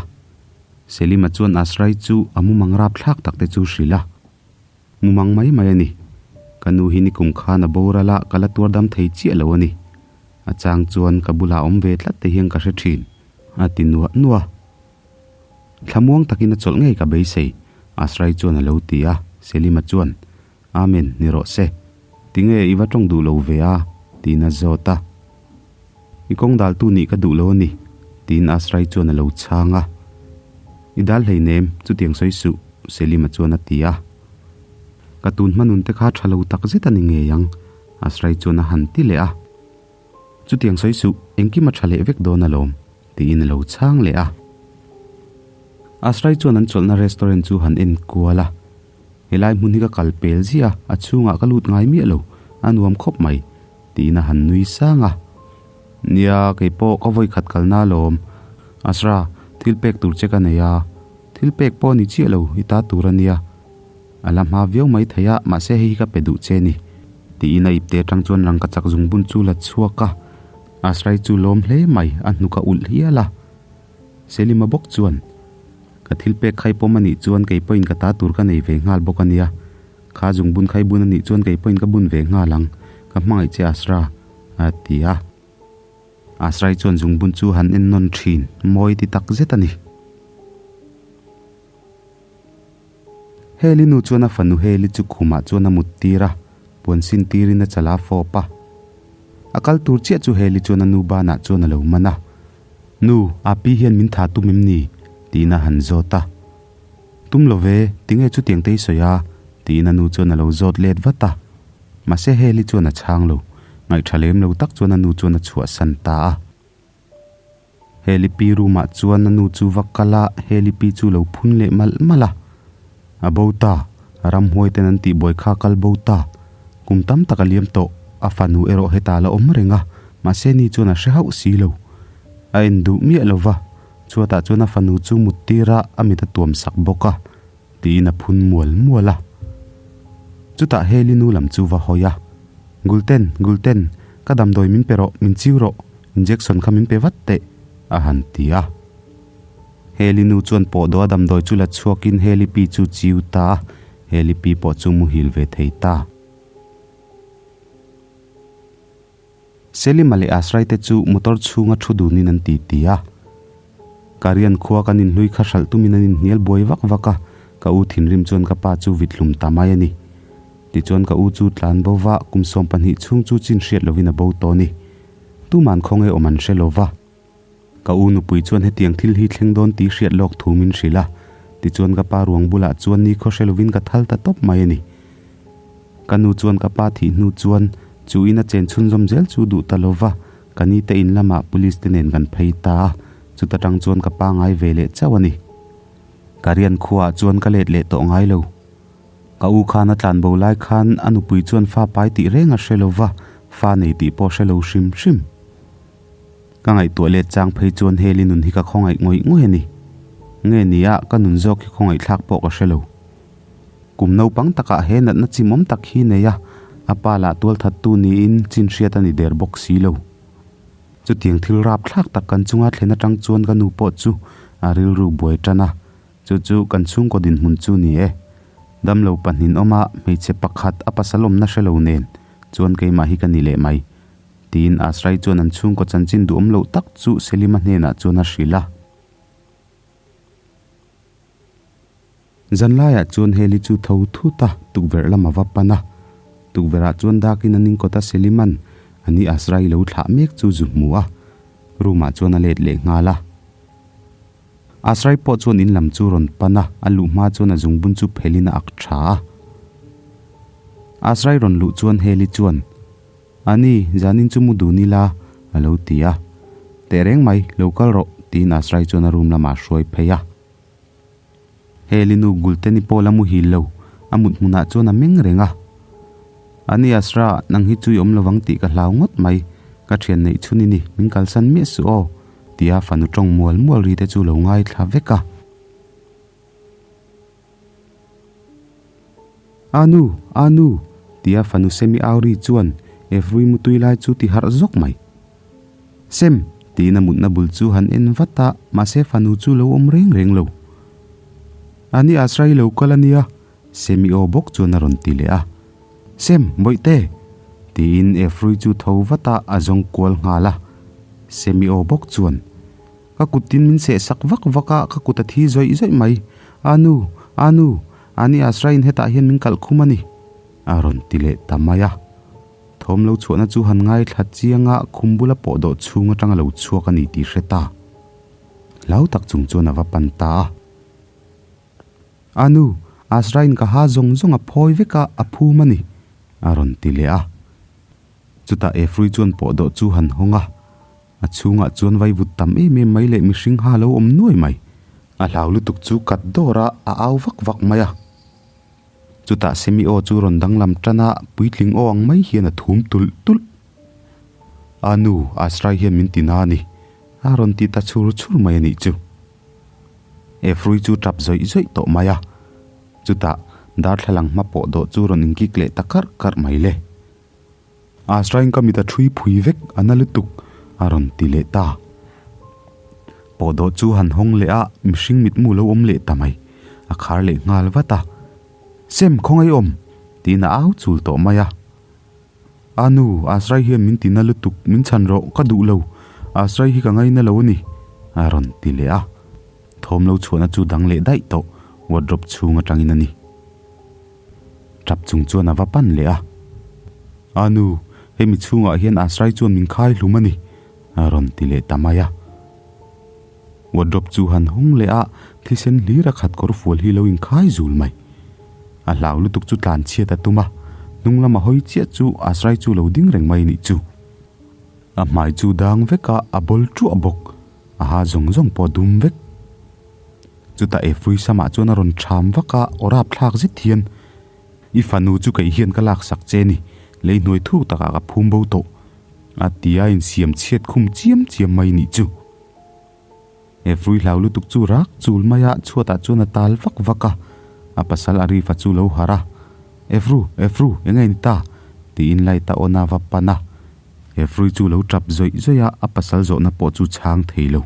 Selima chuan Asrai chu a mumang rapthlak tak te chu hrilh a. Mumang mai mai a ni. Ka nu hi nikum khan a boral a, ka la tuar dam thei chiah lo a ni. A chang chuan ka bulah awm ve tlat te hian ka hre thin, a ti nuah nuah. Thlamuang takin a chawlh ngei ka beisei, Asrai chuan a lo ti a, Selima chuan, Amen, ni rawh se. Tinge i va tawng duh lo ve a? tiin a zawt a. I kawng daltu nih ka duh lo a ni, tiin Asrai chuan a lo chhang a. I dal hleinem, chutiang sawi suh, Selima chuan a ti a. Ka tun hmanun te kha tha lo tak zet a ni ngei ang, Asrai chuan a han ti leh a. Chutiang sawi suh, engkim a tha leh vek dawn alawm, tiin a lo chhang leh a. Asrai chuan an chawlhna restaurant chu han en kual a. Helai hmun hi ka kal pel ziah a, a chhungah ka lut ngai miah lo, a nuam khawp mai, tiin a han nui sang a. Nia, kei pawh ka vawi khat kalna alawm. Asra, thil pek tur che ka nei a. Thil pek pawh a ni chiah lo, i ta tur a nia. A la hma viau mai thei a, mahse hei hi ka pe duh che ni. Tiin a ipte atang chuan rangka chak zungbun chu la chhuak a. Asrai chu lawm hle mai, a hnuk a ulh hial a. Selima bawk chuan, Ka thil pek khai pawm a nih chuan kei pawhin ka ta tur ka nei ve nghal bawk a nia. Kha zungbun khai bun a nih chuan kei pawhin ka bun ve nghal ang, ka hmangaih che Asra, a ti a. Asrai chuan zungbun chu han en nawn thin, mawi ti tak zet a ni. Heli nu chuan a fanu Heli chu khumah chuan a mut tir a, puan sin tirin a chala fawp a. A kal tur chiah chu Heli chuan a nu banah chuan a lo man a. Nu, Api hian min tha tum em ni? tiin a han zawt a. Tum lo ve, tinge chutiang te i sawi a? tiin a nu chuan a lo zawt let vat a. Mahse Heli chuan a chhang lo, ngaihtha lem lo tak chuan a nu chuan a chhuahsan ta a. Helipi room ah chuan a nu chu va kal a, Helipi chu lo phun leh malh malh a. A bo ta, ramhuai ten an tih buai kha kal bo ta. Kum tam tak a liam tawh, a fanu erawh hetah a la awm reng a, mahse ni chuan a hre hauh si lo. A en duh miah lo va, chhuatah chuan a fanu chu mut tir a, a mit a tuam sak bawk a, tiin a phun mual mual a. Chutah Heli nu lam chu va hawi a, Gulten, Gulten, ka damdawi min pe rawh, min chiu rawh, Injection kha min pe vat teh, a han ti a. Heli nu chuan pawh dawh a damdawi chu la chhuakin Heli pi chu chiu ta a, Heli pi pawh chu muhil ve thei ta. Selima leh Asrai te chu motor chhunga thu dunin an ti ti a. Karian khua kan inhlui kha hralh tumin an inhnial buai vak vak a, ka u thinrim chuan ka pa chu vithlum ta mai a ni. Tichuan ka u chu tlan bo va, kum 12 chhung chu chin hriat lovin a bo tawh a ni. Tuman khawnge awm an hre lo va. Ka u nupui chuan hetiang thil hi thleng dawn tih hriat lawk thu min hrilh a, tichuan ka pa ruang bulah chuan ni khaw hre lovin ka thal ta tawp mai a ni. Ka nu chuan ka pa thih hnu chuan chu in a chen chhunzawm zel chu duh ta lo va, ka ni te in lamah police te nen kan phei ta a, chuta tang chuan ka pa ngai ve leh chauh a ni. Ka rian khuaah chuan ka let leh tawh ngai lo. Ka u khan a tlan bo lai khan a nupui chuan fa pai tih reng a hre lo va, fa nei tih pawh hre lo hrim hrim. Ka ngaihtuah let chang phei chuan Heli nun hi ka khawngaih ngawih ngawih a ni. Nge nia, ka nun zawk hi khawngaihthlak pawh ka hre lo. Kum naupang takah he natna chimawm tak hi nei a, a pa lah tualthattu niin chin hriat a ni der bawk si lo. Chutiang thil rapthlak tak kan chunga thlen atang chuan ka nu pawh chu a rilru buai tan a, Chu chu kan chhungkaw dinhmun chu ni e. Damlo pahnin awm a, hmeichhe pakhat a pasal awmna hre lo nen chuan keimah hi ka ni leh mai. Tiin Asrai chuan an chhungkaw chanchin duhawm loh tak chu Selima hnenah chuan a hrilh a. Zanlaiah chuan Heli chu tho thut a, tukverh lam a va pan a. Tukverhah chuan dakin an inkawt a Seliman a ni Asrai lo thlah mek chu zu hmu a, room ah chuan a let leh nghal a. Asrai pawh chuan in lam chu rawn pan a, a luh hma chuan a zungbun chu phelin a ak tha a. Asrai rawn luh chuan Heli chuan, Ani, zanin chu mu dun ila, a lo ti a. Tehreng mai, lo kal rawh, tiin Asrai chuan a room lamah a hruai phei a. Heli nu Gulteni pawh la muhil lo, a mut hmunah chuan a meng reng a. Ani Asra, nang hi chu i awm lovang tih ka hlau ngawt mai, ka thian neih chhun i ni, min kalsan miah suh aw, tia fanu tawng mual mual ri te chu lo ngaithla vek a. Anu! Anu! tia fanu Semi au ri chuan Efrui mutui lai chu ti harh zawk mai. Sem! tiin a mutna bul chu han en vat a, mahse fanu chu lo awm reng reng lo. Ani Asra i lo kal a nia, Semi aw bawk chuan a rawn ti leh a. Sem! Bawihte! tiin Efrui chu tho vat a, a zawng kual nghal a. Semi aw bawk chuan. Ka kut tin min seh sak vak vak a, ka kut a thi zawih zawih mai. Anu! Anu! Ani Asra in hetah hian min kalh khum a ni, a rawn ti leh ta mai a. Thawm lo chhuahna chu han ngaithla chiang a, khum bula pawh dawh chhung atang a lo chhuak a ni tih hre ta. Hlau tak chung chuan a va pan ta a. A nu, Azra-in ka ha zawng zawng a phawi vek a, a phum a ni, a rawn ti leh a. Chutah Efrui chuan pawh dawh chu han hawng a, a chhungah chuan vaivut tam em em mai leh mihring ha lo awm nuai mai. A hlau lutuk chu kat dawr a, a au vak vak mai a. Chutah Semi aw chu rawn danglam tan a, puitling aw ang mai hian a thum tulh tulh. A nu, Asrai hian min ti na a ni, a rawn ti ta chhur chhur mai a nih chu. Efrui chu tap zawih zawih tawh mai a, chutah darthlalang hma pawh dawh chu rawn inkik leh ta karh karh mai le. Asrain ka mit a thui phui vek a na lutuk a rawn ti leh ta. Pawh dawh chu han hawng leh a, mihring mitmu lo awm leh ta mai. A khar leh nghal vat a. Sem khawngaih awm! tiin a au chul tawh mai a. A nu, Asrai hian min ti na lutuk, min chhan rawh, ka duh lo. Asrai hi ka ngaina lo a ni, a rawn ti leh a. Thawm lo chhuahna chu dang leh daih tawh, wardrobe chhung atangin a ni. Tap chung chuan a va pan leh a. A nu, hemi chhungah hian Asrai chuan min khai hlum a ni, a rawn ti leh ta mai a. Wardrobe chu han hawng leh a, thisen hlir a khat kawr fual hi lo inkhai zul mai. A hlau lutuk chu tlan chhiat a tum a, hnung lama hawi chiah chu Asrai chu lo ding reng mai nih chu. A hmai chu dang vek a, a bawl ṭuah bawk. A ha zawng zawng pawh a dum vek. Chutah Efrui samah chuan a rawn ṭham vak a, aw rapthlak zet hian, I fanu chu kei hian ka laksak che ni, lei hnuai thuk takah ka phum bo tawh, a ti a insiam chhiat khum chiam chiam mai nih chu. Efrui hlau lutuk chu rak chul mai a, chhuatah chuan a tal vak vak a, a pasal Arifa chu lo harh a, Efru, Efru, eng nge ni ta? tiin light a on a va pan a, Efrui chu lo tap zawih zawih a, a pasal zawhna pawh chu chhang thei lo.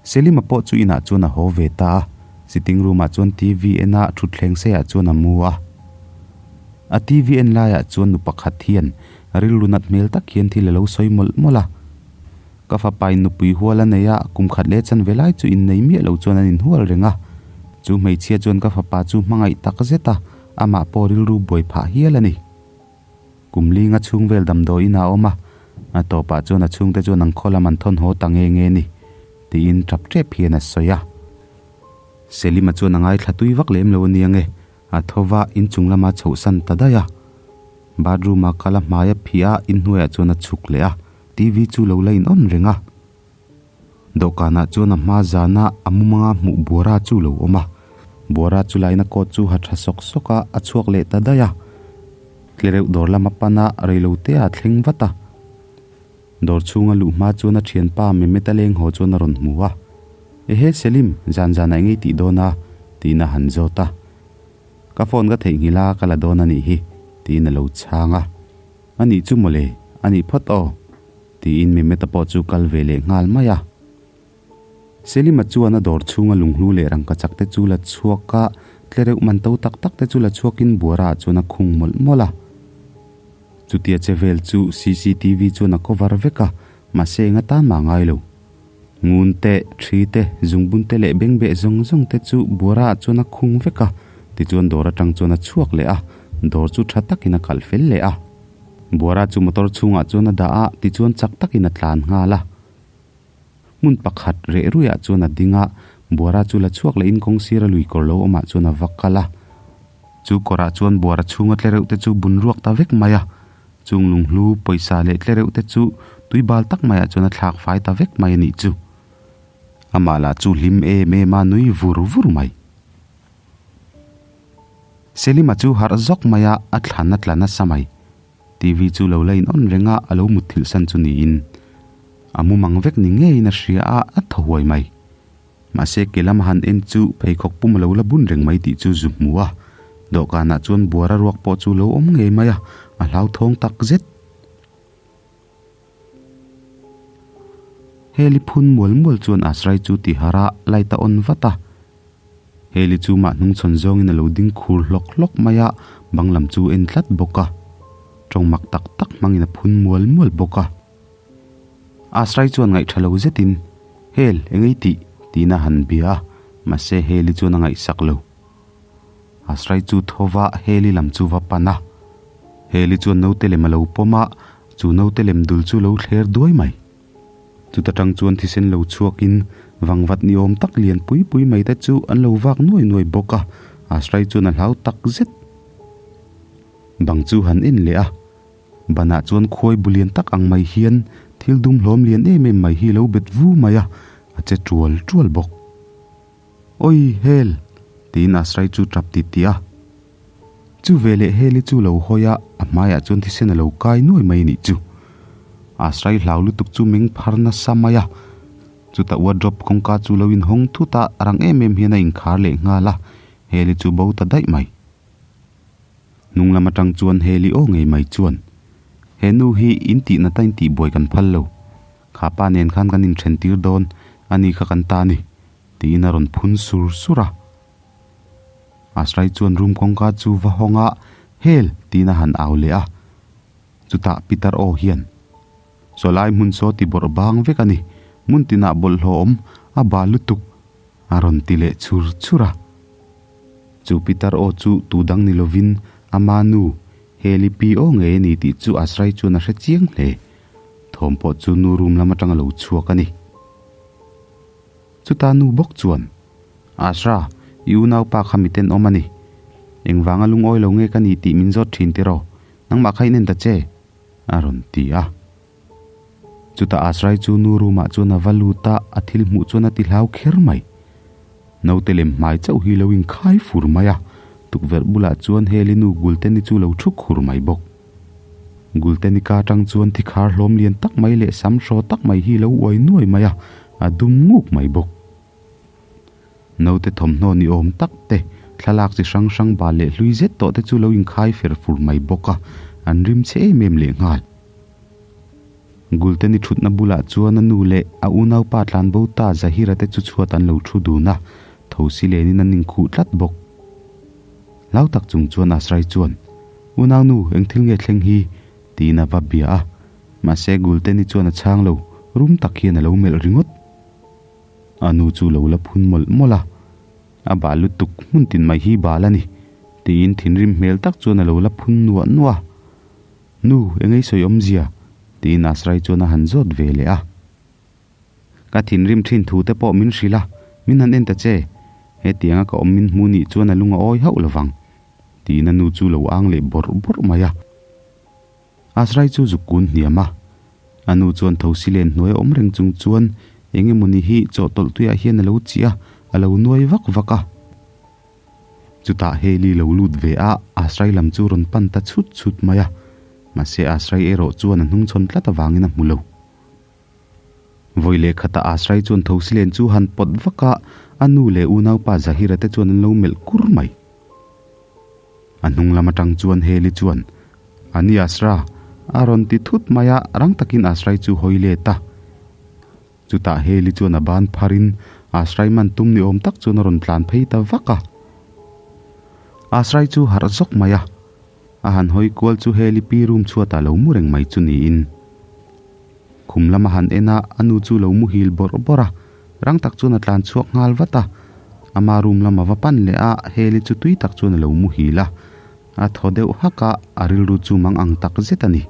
Selima pawh chu inah chuan a haw ve ta a, sitting room ah chuan TV en a thutthleng seiah chuan a mu a. A TV en laiah chuan nu pakhat hian rilru nat hmel tak hian thil a lo sawi mawlh mawlh a. Ka fapa in nupui hual a nei a, kum khat leh chanve lai chu innei miah lo chuan an inhual reng a. Chu hmeichhia chuan ka fapa chu hmangaih tak zet a, amah pawh rilru buai phah hial a ni. Kum linga chhung vel damdawiin a awm a, a tawpah chuan a chhungte chuan an khaw lam an thawn haw ta nge nge ni, tiin tap tep hian a sawi a. Selima chuan a ngaithla tui vak lem lo ania nge, a tho va inchung lama chhohsan ta daih a. Bathroom ah kal a hmai a phih a, inhnuaiah chuan a chhuk leh a, TV chu lo la in on reng a. Dawhkanah chuan a hma zana a mumanga hmuh Buara chu lo awm a. Buara chu laina coat chu ha tha sawk sawk a, a chhuak leh ta daih a. Tlereuh dawr lama pana reilote ah thleng vat a. Dawr chhunga luh hma chuan a thianpa Mehmet a leng haw chuan a rawn hmu a. Ehe Selim, zan zanah eng ei tih dawn a? tiin a han zawt a. Ka phone ka theihnghilh a, ka la dawn a nih hi, tiin a lo chhang a. A nih chu mawle, a nih phawt aw. Tiin Mehmet-a pawh chu kal ve leh nghal mai a. Selima chuan a dawr chhunga lunghlu leh rangkachak te chu la chhuak a, tlereuh man to tak tak te chu la chhuakin buara ah chuan a khung mawlh mawlh a. Chutia che vel chu cctv chuan a cover vek a, mahse eng atan mah ngai lo. Ngun te, thi te, zungbun te leh bengbeh zawng zawng te chu buara ah chuan a khung vek a, tichuan dawr atang chuan a chhuak leh a, dawr chu tha takin a kalh fel leh a. Buara chu motor chhungah chuan a dah a, tichuan chak takin a tlan nghal a. Hmun pakhat reh ruiah chuan a ding a, Buara chu la chhuak lehin kawng sira lui kawr lo awmah chuan a va kal a. Chu kawrah chuan Buara chhunga tle reuh te chu bun ruak ta vek mai a. Chung lunghlu, pawisa leh tle reuh te chu tui bal tak maiah chuan a thlak fai ta vek mai a nih chu. Amah lah chu hlim em em a nui vur vur mai. Selima chu harh zawk mai a, a thlan a tla nasa mai. TV chu lo la in on reng a, a lo mutthilh san chu niin. A mumang vek ni ngeiin a hria a, a thaw huai mai. Mahse ke lama han en chu pheikhawk pum a lo la bun reng mai tih chu zu hmu a. Dawhkanah chuan buara ruak pawh chu lo awm ngei mai a, a hlauthawng tak zet. Heli phun mual mual chuan Asrai chu ti harh a, light a on vat a. Heli chu mah hnungchhawn zawngin a lo ding khur hlawk hlawk mai a, bang lam chu en tlat bawk a. Tawng mak tak tak hmangin a phun mual mual bawk a. Asrai chuan ngaihṭha lo zetin, Hel, eng ei tih? tiin a han bia a, mahse Heli chuan a ngaihsak lo. Asrai chu thova Heli lam chu va pan a. Heli chuan naute lem a lo pawm a, chu naute lem dul chu lo thler duai mai. Chuta tang chuan thisen lo chhuakin vangvat ni awm tak lian pui pui mai te chu an lo vak nuai nuai bawk a, Asrai chuan a hlau tak zet. Bang chu han en leh a, banah chuan khuai bu lian tak ang mai hian thil dum hlawm lian em em mai hi a lo bet vu mai a, a che tual tual bawk. Awi Hel! tiin Asrai chu tap ti tih a. Chu veleh Heli chu lo hawi a, a hmaiah chuan thisen a lo kai nuai mai a nih chu. Asrai hlau lutuk chu meng phar nasa mai a. Chutah wardrobe kawngka chu lo inhawng thut a, rang em em hian a inkhar leh nghal a, Heli chu bo ta daih mai. Hnung lam atang chuan Heli aw ngei mai chuan, He nu hi in tih nata in tih buai kan phal lo. Kha pa nen khan kan inthen tir dawn a ni kha kan ta a ni, tiin a rawn phun sur sur a. Asrai chuan room kawngka chu va hawng a, Hel! tiin a han au leh a. Chutah Peter aw hian, Sawlai hmun saw ti bawrh bang vek a ni, hmun tinah bawlhhlawh awm a bal lutuk, a rawn ti leh chhur chhur a. Chu Peter aw chu tu dang ni lovin ama nu, Heli pi aw ngei a ni tih chu Asrai chuan a hre chiang hle. Thawm pawh chu nu room lam atanga lo chhuak a ni. Chuta nu bawk chuan, Asra, i unaupa kha mi tenawm a ni. Engvanga lungawi lo nge ka ni tih min zawt thin tiraw? Nangmah kha in en ta che, a rawn ti a. Chutah Asrai chu nu room ah chuan a va lut a, a thil hmuh chuan a ti hlau kher mai. Naute lem hmai chauh hi lo inkhai fur mai a, tukverh bulah chuan Heli nu Gulteni chu lo thu khur mai bawk. Gulteni ka atang chuan thikhar hlawm lian tak mai leh sam hraw tak mai hi lo uai nuai mai a, a dum nguk mai bawk. Naute thawmhnaw ni awm tak te, thlalak chi hrang hrang bal leh hlui zet tawh te chu lo inkhai fer fur mai bawk a, an rim chhe em em leh nghal. Gulteni thutna bulah chuan a nu leh a unaupa tlanbo ta Zahira te chu chhuat an lo thu dun a, thosi lenin an inkhuh tlat bawk. Hlau tak chung chuan Asrai chuan, Unaunu, eng thil nge thleng hi? tiin a va bia a, mahse Gulteni chuan a chhang lo, rum tak hian a lo melh ringawt. A nu chu lo la phun mawlh mawlh a, A bal lutuk hmun tin mai hi bal a ni, tiin thinrim hmel tak chuan a lo la phun nuah nuah a. Nu, eng ei sawi awmzia? tiin Asrai chuan a han zawt ve leh a. Ka thinrim thin thu te pawh min hrilh a, min han en ta che. Hetianga ka awm min hmu nih chuan a lung a awi hauh lovang, tiin a nu chu lo ang leh bawrh bawrh mai a. Asrai chu zuk kun hniam a. A nu chuan thosi len hnuai a awm reng chung chuan eng emawni hi chawhtawlh tuiah hian a lo chiah a, a lo nuai vak vak a. Chutah Hailey lo lut ve a, Asrai lam chu rawn pan ta chhut chhut mai a. Mahse Asrai erawh chuan a hnungchhawn tlat avangin a hmu lo. Vawi leh khatah Asrai chuan Thosilen chu han pawt vak a, a nu leh unaupa Zahira te chuan an lo melh kur mai. A hnung lam atang chuan Hailey chuan, Ani Asra, a rawn ti thut mai a, rang takin Asrai chu hawi let a. Chutah Hailey chuan a ban pharin Asrai man tum ni awm tak chuan a rawn tlan phei ta vak a. Asrai chu harh zawk mai a, a han hawi kual chu Hailey pi room chhuatah lo mu reng mai chu niin. Khum lama han en a, a nu chu lo muhil bawrh bawrh a, rang tak chuan a tlan chhuak nghal vat a. Ama room lama va pan leh a, Hailey chu tui tak chuan a lo muhil a. A thaw deuh hak a, a rilru chu mang ang tak zet a ni.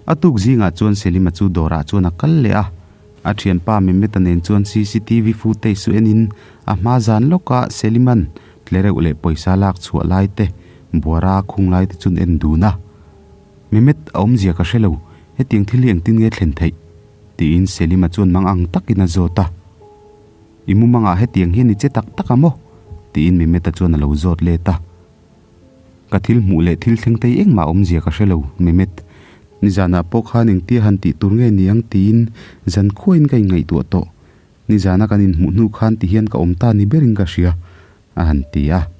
A tuk zingah chuan Selima chu dawrah chuan a kal leh a, a thianpa Mehmet-a nen chuan cctv footage chu enin a hma zan lawka Selima'n tlereuh leh pawisa lak chhuah lai te, buara a khung lai te chuan en dun a. Mehmet, a awmzia ka hre lo, hetiang thil hi engtin nge thlen theih? tiin Selima chuan mang ang takin a zawt a. I mumangah hetiang hian i che tak tak a maw? tiin Mehmet-a chuan a lo zawt let a. Ka thil hmuh leh thil thleng tei engmah awmzia ka hre lo, Mehmet. Nizanah pawh khan engtia han tih tur nge ni ang tiin zan khuain ka inngaihtuah tawh. Nizana kan inhmuh hnu khan ti hian ka awm ta ni berin ka hria, a han ti a.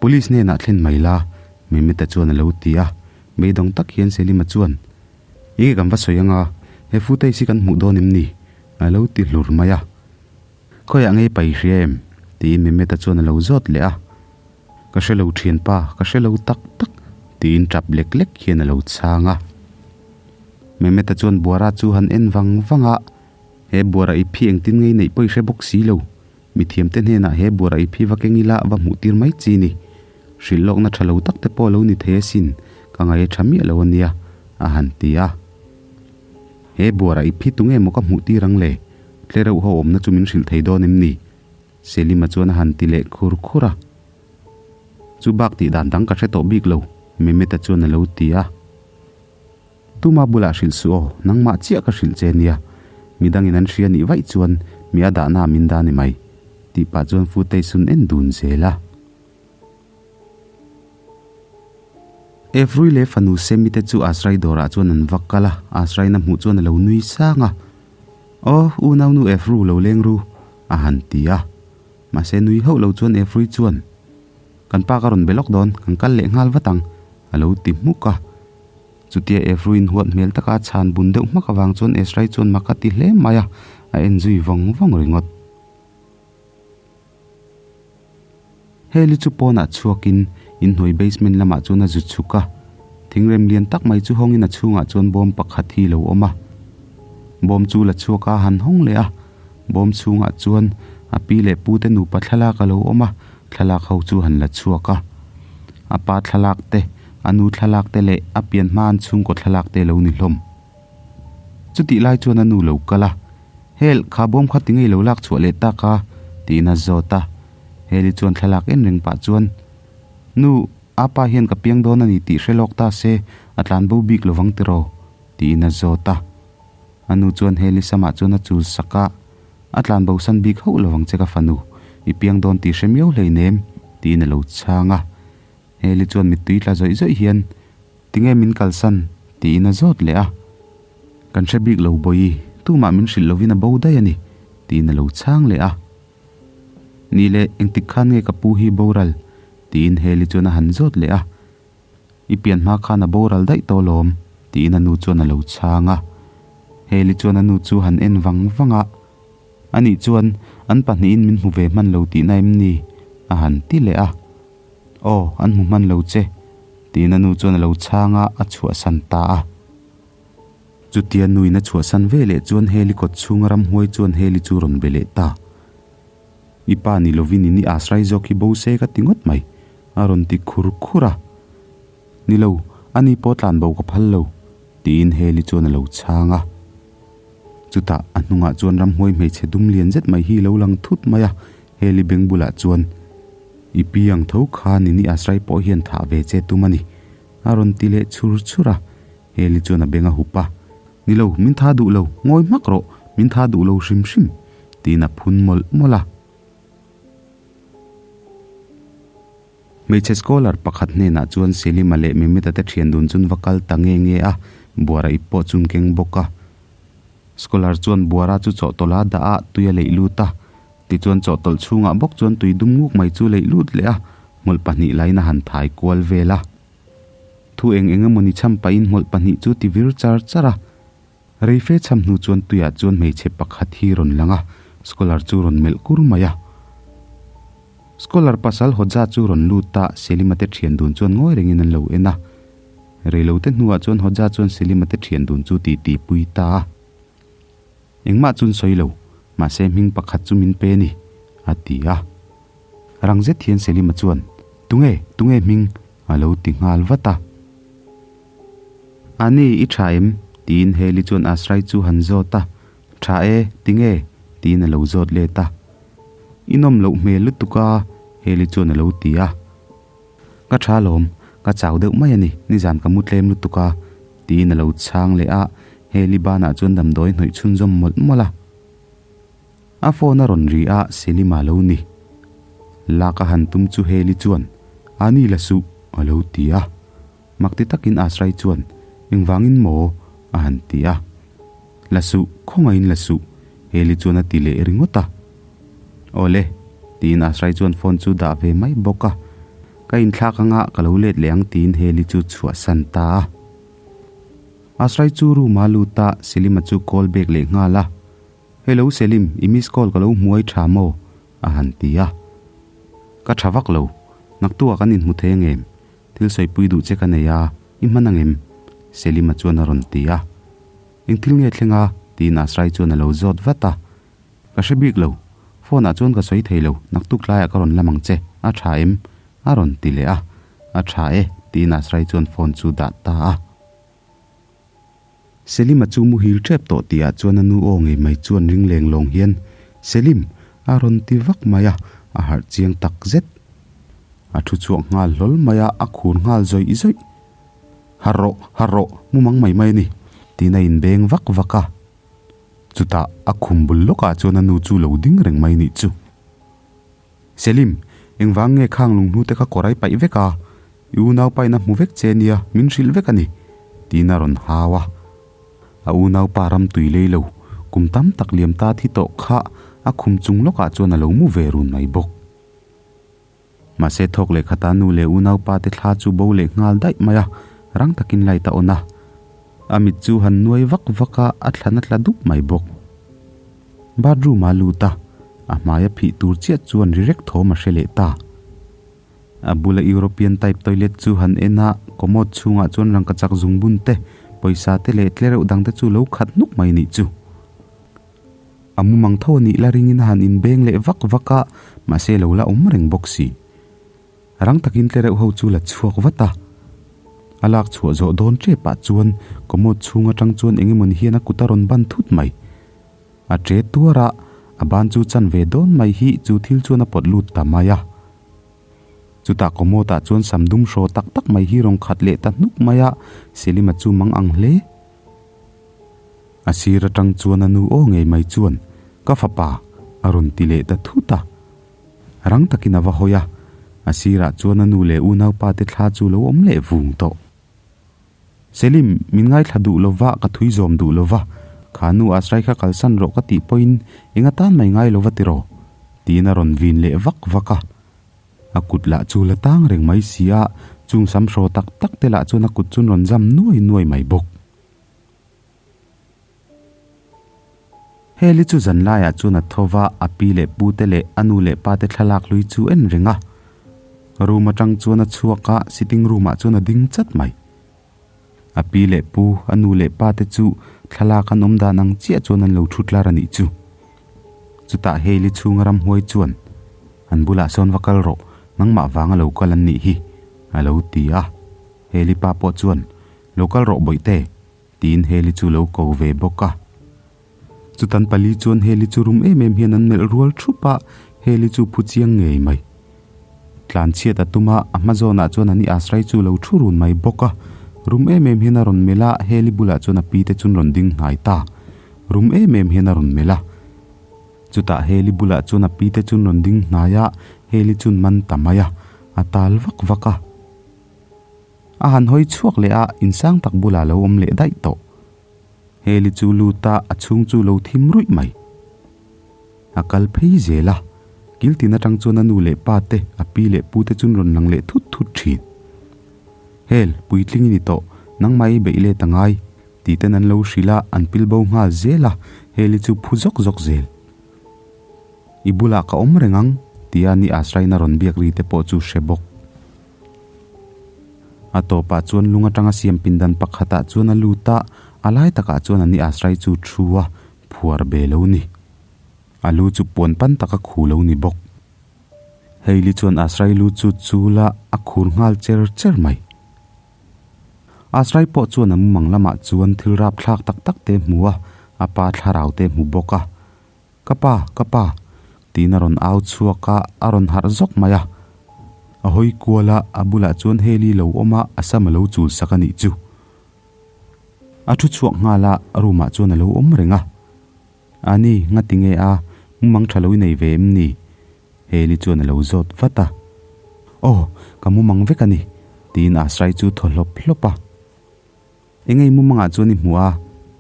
Police hnenah thlen mai la, Mehmet-a chuan a lo ti a. Beidawng tak hian Selima chuan, Enge kan va sawi anga, he footage hi kan hmuh dawn em ni? a lo ti hlur mai a. Khawiah ngei pai hria em? tiin Mehmet-a chuan a lo zawt leh a. Ka hre lo thianpa, ka hre lo tak tak, tiin tap lek lek hian a lo chhang a. Mehmet-a chuan Buara chu han en vang vang a, He Buara i phi engtin ngei neih pawh i hre bawk si lo, Mithiamte hnenah he buara i phi va keng ila va hmuh tir mai chi ni. Hrilh lawkna tha lo tak te pawh lo ni thei asin, ka ngaih a tha miah lo ania, a han ti a. He buara i phi tunge maw ka hmuh tir ang le? Tlereuh ho awmna chu min hrilh thei dawn em ni? Selima chuan a han ti leh khur khur a. Chu bak tih dan dang ka hre tawh bik lo, Mehmet-a chuan a lo ti a. Tuma bulah hrilh suh aw, nangmah chiah ka hrilh che nia. Midangin an hria nih vaih chuan mi a dahna min dah ni mai, tih pah chuan footage sun en dun zel a. Efrui leh fanu Semi te chu Asrai dawrah chuan an va kal a, Asraina hmuh chuan a lo nui sang a. Aw, unaunu Efru lo leng ru, a han ti a. Mahse nui hauh lo chuan Efrui chuan, Kan pa ka rawn be lawk dawn, kan kal leh nghal vat ang, a lo ti hmuk a. Chutia Efruin huat hmel taka chhan bun deuh hmak avang chuan Esrai chuan mak a ti hle mai a, a en zui vawng vawng ringawt. Heli chu pawnah chhuakin inhnuai basement lamah chuan a zu chhuk a, thingrem lian tak mai chu hawngin a chhungah chuan bawm pakhat hi lo awm a. Bawm chu la chhuak a han hawng leh a, bawm chhungah chuan a pi leh pu te nupa thlalak a lo awm a, thlalak ho chu han la chhuak a. A pa thlalak te, a nu thlalak te leh a pian hma an chhungkaw thlalak te lo ni hlawm. Chutih lai chuan a nu lo kal a, Hel, kha bawm kha tinge i lo lak chhuah leh tak a? tiin a zawt a. Heli chuan thlalak en reng pah chuan, Nu, a pa hian ka piang dawn a ni tih hre lawk ta se, a tlan bo bik lovang tiraw? tiin a zawt a. A nu chuan Heli samah chuan a chul sak a, A tlan bosan bik hauh lovang che ka fanu, i piang dawn tih hre miau hleinem, tiin a lo chhang a. Heli chuan mittui tla zawih zawih hian, Tinge min kalsan? tiin a zawt leh a. Kan hre bik lo bawi, tumah min hrilh lovin a bo daih a ni, tiin a lo chhang leh a. Ni leh, engtik khan nge ka pu hi boral? tiin Heli chuan a han zawt leh a. I pian hma khan a boral daih tawh lawm, tiin a nu chuan a lo chhang a. Heli chuan a nu chu han en vang vang a, Anih chuan an pahnihin min hmu ve hman lo tihna em ni? a han ti leh a. Aw, an hmu hman lo che, tiin a nu chuan a lo chhang a, a chhuahsan ta a. Chutia nuin a chhuahsan ve leh chuan Heli kawt chhunga ramhuai chuan Heli chu rawn be leh ta. I pa ni lovin in i asrai zawk hi bo se ka ti ngawt mai, a rawn ti khur khur a. Ni lo, ani pawh tlan bo ka phal lo, tiin Heli chuan a lo chhang a. Chutah a hnungah chuan ramhuai hmeichhe dum lian zet mai hi lo lang thut mai a, Heli beng bulah chuan, I pi ang tho khan in i asrai pawh hian thah ve che tum a ni, a rawn ti leh chhur chhur a. Heli chuan a beng a hup a, Ni lo, min tha duh lo, ngawi hmak rawh, min tha duh lo hrim hrim, tiin a phun mawlh mawlh a. Hmeichhe scholar pakhat hnenah chuan Selima leh Mehmet-a te thian dun chun va kal ta nge nge a, buara ip pawh chun keng bawk a. Scholar chuan buara chu chawhtawlh a dah a, tui a leih lut a. Tichuan chawhtawlh chhungah bawk chuan tui dum nguk mai chu leih lut leh a, hmawlh pahnih laiin a han thai kual vel a. Thu eng eng emawni chham pahin hmawlh pahnih chu ti vir char char a. Reife chham hnu chuan tuiah chuan hmeichhe pakhat hi rawn lang a, scholar chu rawn melh kur mai a. Scholar pasal Hodja chu rawn lut a, Selima te thian dun chuan ngawi rengin an lo en a. Reilote hnuah chuan Hodja chuan Selima te thian dun chu ti ti pui ta a. Engmah chuan sawi lo, mahse hming pakhat chu min pe a ni, a ti a. Rang zet hian Selima chuan, Tunge, tunge hming? a lo ti nghal vat a. Ani, i tha em? tiin Heli chuan Asrai chu han zawt a. Tha e, tinge? tiin a lo zawt let a. I nawm loh hmel lutuk a, Heli chuan a lo ti a. Ka tha lawm, ka chau deuh mai a ni, nizan ka mu tlem lutuk a, tiin a lo chhang leh a, Heli banah chuan damdawi hnawih chhunzawm mawlh mawlh a. A phone a rawn ri a, Selima lo ni. Lak a han tum chu Heli chuan, A ni la suh, a lo ti a. Makti takin Asrai chuan, Engvangin maw? a han ti a. La suh, khawngaihin la suh, Heli chuan a ti leh ringawt a. Awle, tiin Asrai chuan phone chu dah ve mai bawk a. Ka inthlak anga ka lo let leh ang tiin Heli chu chhuahsan ta a. Asrai chu room a lut a, Selima chu call back leh nghal a. Hello Selim, i miss call ka lo hmuai tha maw? a han ti a. Ka tha vak lo, naktuah kan inhmu thei angem? Thil sawipui duh che ka nei a, i hman angem? Selima chuan a rawn ti a. Eng thil nge thleng a? tiin Asrai chuan a lo zawt vat a. Ka hre bik lo. Phone ah chuan ka sawi thei lo, naktuk tlaiah ka rawn lam ang che, a tha em? A rawn ti leh a, A tha e, tiin Asrai chuan phone chu dah ta a. Selima chu muhil tep tawh tihah chuan a nu aw ngei mai chuan ring leng lawng hian, Selim! a rawn ti vak mai a, a harh chiang tak zet. A thu chhuak nghal hlawl mai a, a khur nghal zawih zawih. Harh rawh, harh rawh, mu mang mai mai a ni, tiin a inbeng vak vak a. Chutah a khum bul lawkah chuan a nu chu lo ding reng mai nih chu. Selim, engvang nge khang lunghnu te kha kawr ai paih vek a? I unaupa in a hmu vek che nia, min hrilh vek a ni, tiin a rawn hau a. A unaupa ram tui lei lo, kum tam tak liam ta thi tawh kha a khum chung lawkah chuan a lo mu ve run mai bawk. Mahse thawk leh khata nu leh unaupa te thla chu bo leh nghal daih mai a, rang takin light a on a. A mit chu han nuai vak vak a, a thlan a tla dup mai bawk. Bathroom a lut a, a hmai a phih tur chiah chuan ri rek thawm a hre leh ta. A bula European type toilet chu han en a, commode chhungah chuan rangkachak zungbun te, pawisa te leh tlereuh dang te chu lo khat nuk mai nih chu. A mumang tho a nih la ringin a han inbeng leh vak vak a, mahse lo la awm reng bawk si. Rang takin tlereuh ho chu la chhuak vat a. A lak chhuah zawh dawn tepah chuan commode chhung atang chuan eng emawni hian a kut a rawn ban thut mai. A che tuar a, a ban chu chan ve dawn mai hi chu thil chuan a pawt lut ta mai a. Chutah commode ah chuan sam dum hraw tak tak mai hi rawn khat leh ta hnuk mai a, Selima chu mang ang hle. A sir atang chuan a nu aw ngei mai chuan, Ka fapa! a rawn ti leh ta thut a. Rang takin a va hawi a, a sirah chuan a nu leh unaupa te thla chu lo awm leh vung tawh. Selim, min ngaithla duh lova, ka thui zawm duh lova, kha nu Asrai kha kalsan rawh ka tih pawhin eng atan mai ngai lova tiraw? tiin a rawn vin leh vak vak a. A kut lah chu la tang reng mai si a, chung sam hraw tak tak te lah chuan a kut chu an rawn zam nuai nuai mai bawk. Heli chu zan laiah chuan a tho va, a pi leh pu te leh a nu leh pa te thlalak hlui chu en reng a. Room atang chuan a chhuak a, sitting room ah chuan a ding chat mai. A pi leh pu, a nu leh pa te chu thlalak an awm dan ang chiah chuan an lo thu tlar a nih chu. Chutah Heli chhunga ramhuai chuan, An bulah sawn va kal rawh, nangmah vanga lo kal an nih hi, a lo ti a. Heli pa pawh chuan, Lo kal rawh bawihte, tiin Heli chu lo ko ve bawk a. Chutan pali chuan Heli chu rum em em hian an melh rual thup a, Heli chu phu chiang ngei mai. Tlan chhiat a tum a, a hma zawnah chuan ani Asrai chu lo thu run mai bawk a. Rum em em hian a rawn melh a, Heli bulah chuan a pi te chun rawn ding hnai ta. Rum em em hian a rawn melh a. Chutah Heli bulah chuan a pi te chun rawn ding hnai a, Heli chun man ta mai a, a tal vak vak a. A han hawi chhuak leh a, insang tak bulah lo awm leh daih tawh. Heli chu lut a, a chhung chu lo thim ruih mai. A kal phei zel a, kil tin atang chuan a nu leh pa te, a pi leh pu te chun rawn lang leh thut thut thin. Hel, puitling i ni tawh, nangmah i beih let a ngai, tih ten an lo hrilh a, an pil bo nghal zel a, Heli chu phu zawk zawk zel. I bulah ka awm reng ang, tia ni Asrain a rawn biak ri te pawh chu hre bawk. A tawpah chuan lung atanga siam pindan pakhatah chuan a lut a, a lai takah chuan ani Asrai chu thu a, phuar be lo ni. A lu chu puan pan taka khu lo ni bawk. Hailey chuan Asrai lu chu chul a, a khur nghal cher cher mai. Asrai pawh chuan a mumang lamah chuan thil rapthlak tak tak te hmu a, a pa thlarau te hmu bawk a. Ka pa, ka pa, tiin a rawn au chhuak a, a rawn harh zawk mai a. A hawi kual a, a bulah chuan Heli lo awm a, a sam a lo chul sak a nih chu. A thu chhuak nghal a, room ah chuan a lo awm reng a. Ani, ngati nge a, mumang tha lo i nei ve em ni? Heli chuan a lo zawt vat a. Aw, ka mumang vek a ni, tiin Asrai chu thaw hlawp hlawp a. Engei mumangah chuan i hmu a?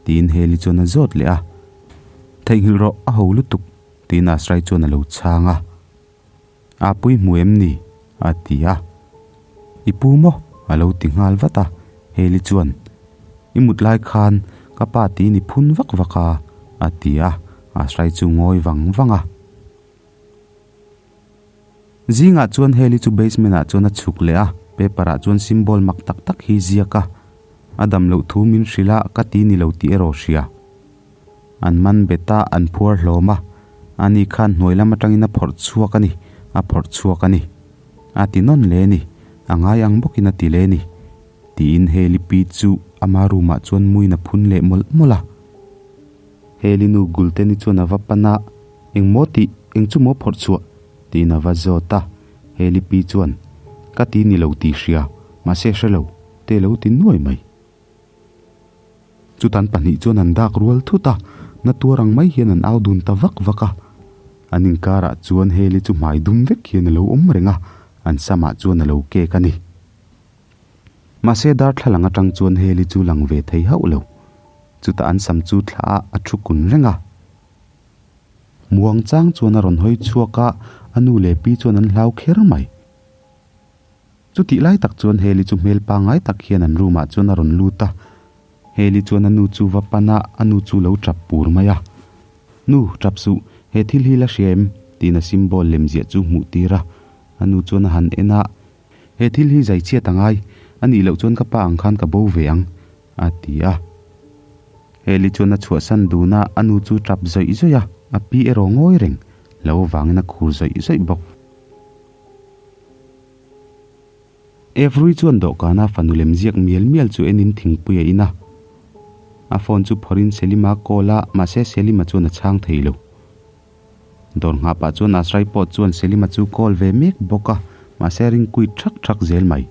tiin Heli chuan a zawt leh a. Theihnghilh rawh, a ho lutuk, tiin Asrai chuan a lo chhang a. A pui hmu em ni? a ti a. I pu maw? a lo ti nghal vat a. Heli chuan, I mut lai khan ka pa tiin i phun vak vak a, a ti a. Asrai chu ngawi vang vang a. Zingah chuan Heli chu basement ah chuan a chhuk leh a, paper ah chuan symbol mak tak tak hi ziak a, a dam loh thu min hrilh a, ka ti ni lo tih erawh hria. An man bet a, an phuar hlawm a. Ani khan hnuai lam atangin a phawrh chhuak a ni, a phawrh chhuak a ni. A ti nawn leh a ni, a ngai ang bawkin a ti leh a ni. Tiin Heli pi chu ama room ah chuan muin a phun leh mawlh mawlh a. Heli nu Gulteni chuan a va pan a, Eng maw tih, eng chu maw phawrh chhuah? tiin a va zawt a. Heli pi chuan, Ka ti ni lo tih hria, mahse hre lo, te lo ti nuai mai. Chutan pahnih chuan an dak rual thut a, na tuar ang mai hian an au dun ta vak vak a. An inkarah chuan Heli chu hmai dum vek hian a lo awm reng a, an samah chuan a lo kek a ni. Mahse darthlalang atang chuan Heli chu lang ve thei hauh lo. Chutah an sam chu thla ah a thu kun reng a. Muang chang chuan a rawn hawi chhuak a, a nu leh pi chuan an hlau kher mai. Chutih lai tak chuan Heli chu hmel pangngai tak hian an room ah chuan a rawn lut a. Heli chuan a nu chu va pan a, a nu chu lo tap pur mai a. Nu, tap suh, he thil hi la hria em? tiin a symbol lem ziah chu hmuh tir a. A nu chuan a han en a, He thil hi zai chhiat a ngai, a nih loh chuan ka pa ang khan ka bo ve ang, a ti a. Heli chuan a chhuahsan dun a, a nu chu tap zawih zawih a, a pi erawh ngawi reng, lo vangin a khur zawih zawih bawk. Avery chuan dawhkana fanu lem ziak mial mial chu enin thingpui a in a. A phone chu phawrhin Selima a call a, mahse Selima chuan a chhang thei lo. Dawr nghah pah chuan Asrai pawh chuan Selima chu call ve mek bawk a, mahse ring kuit thak thak zel mai.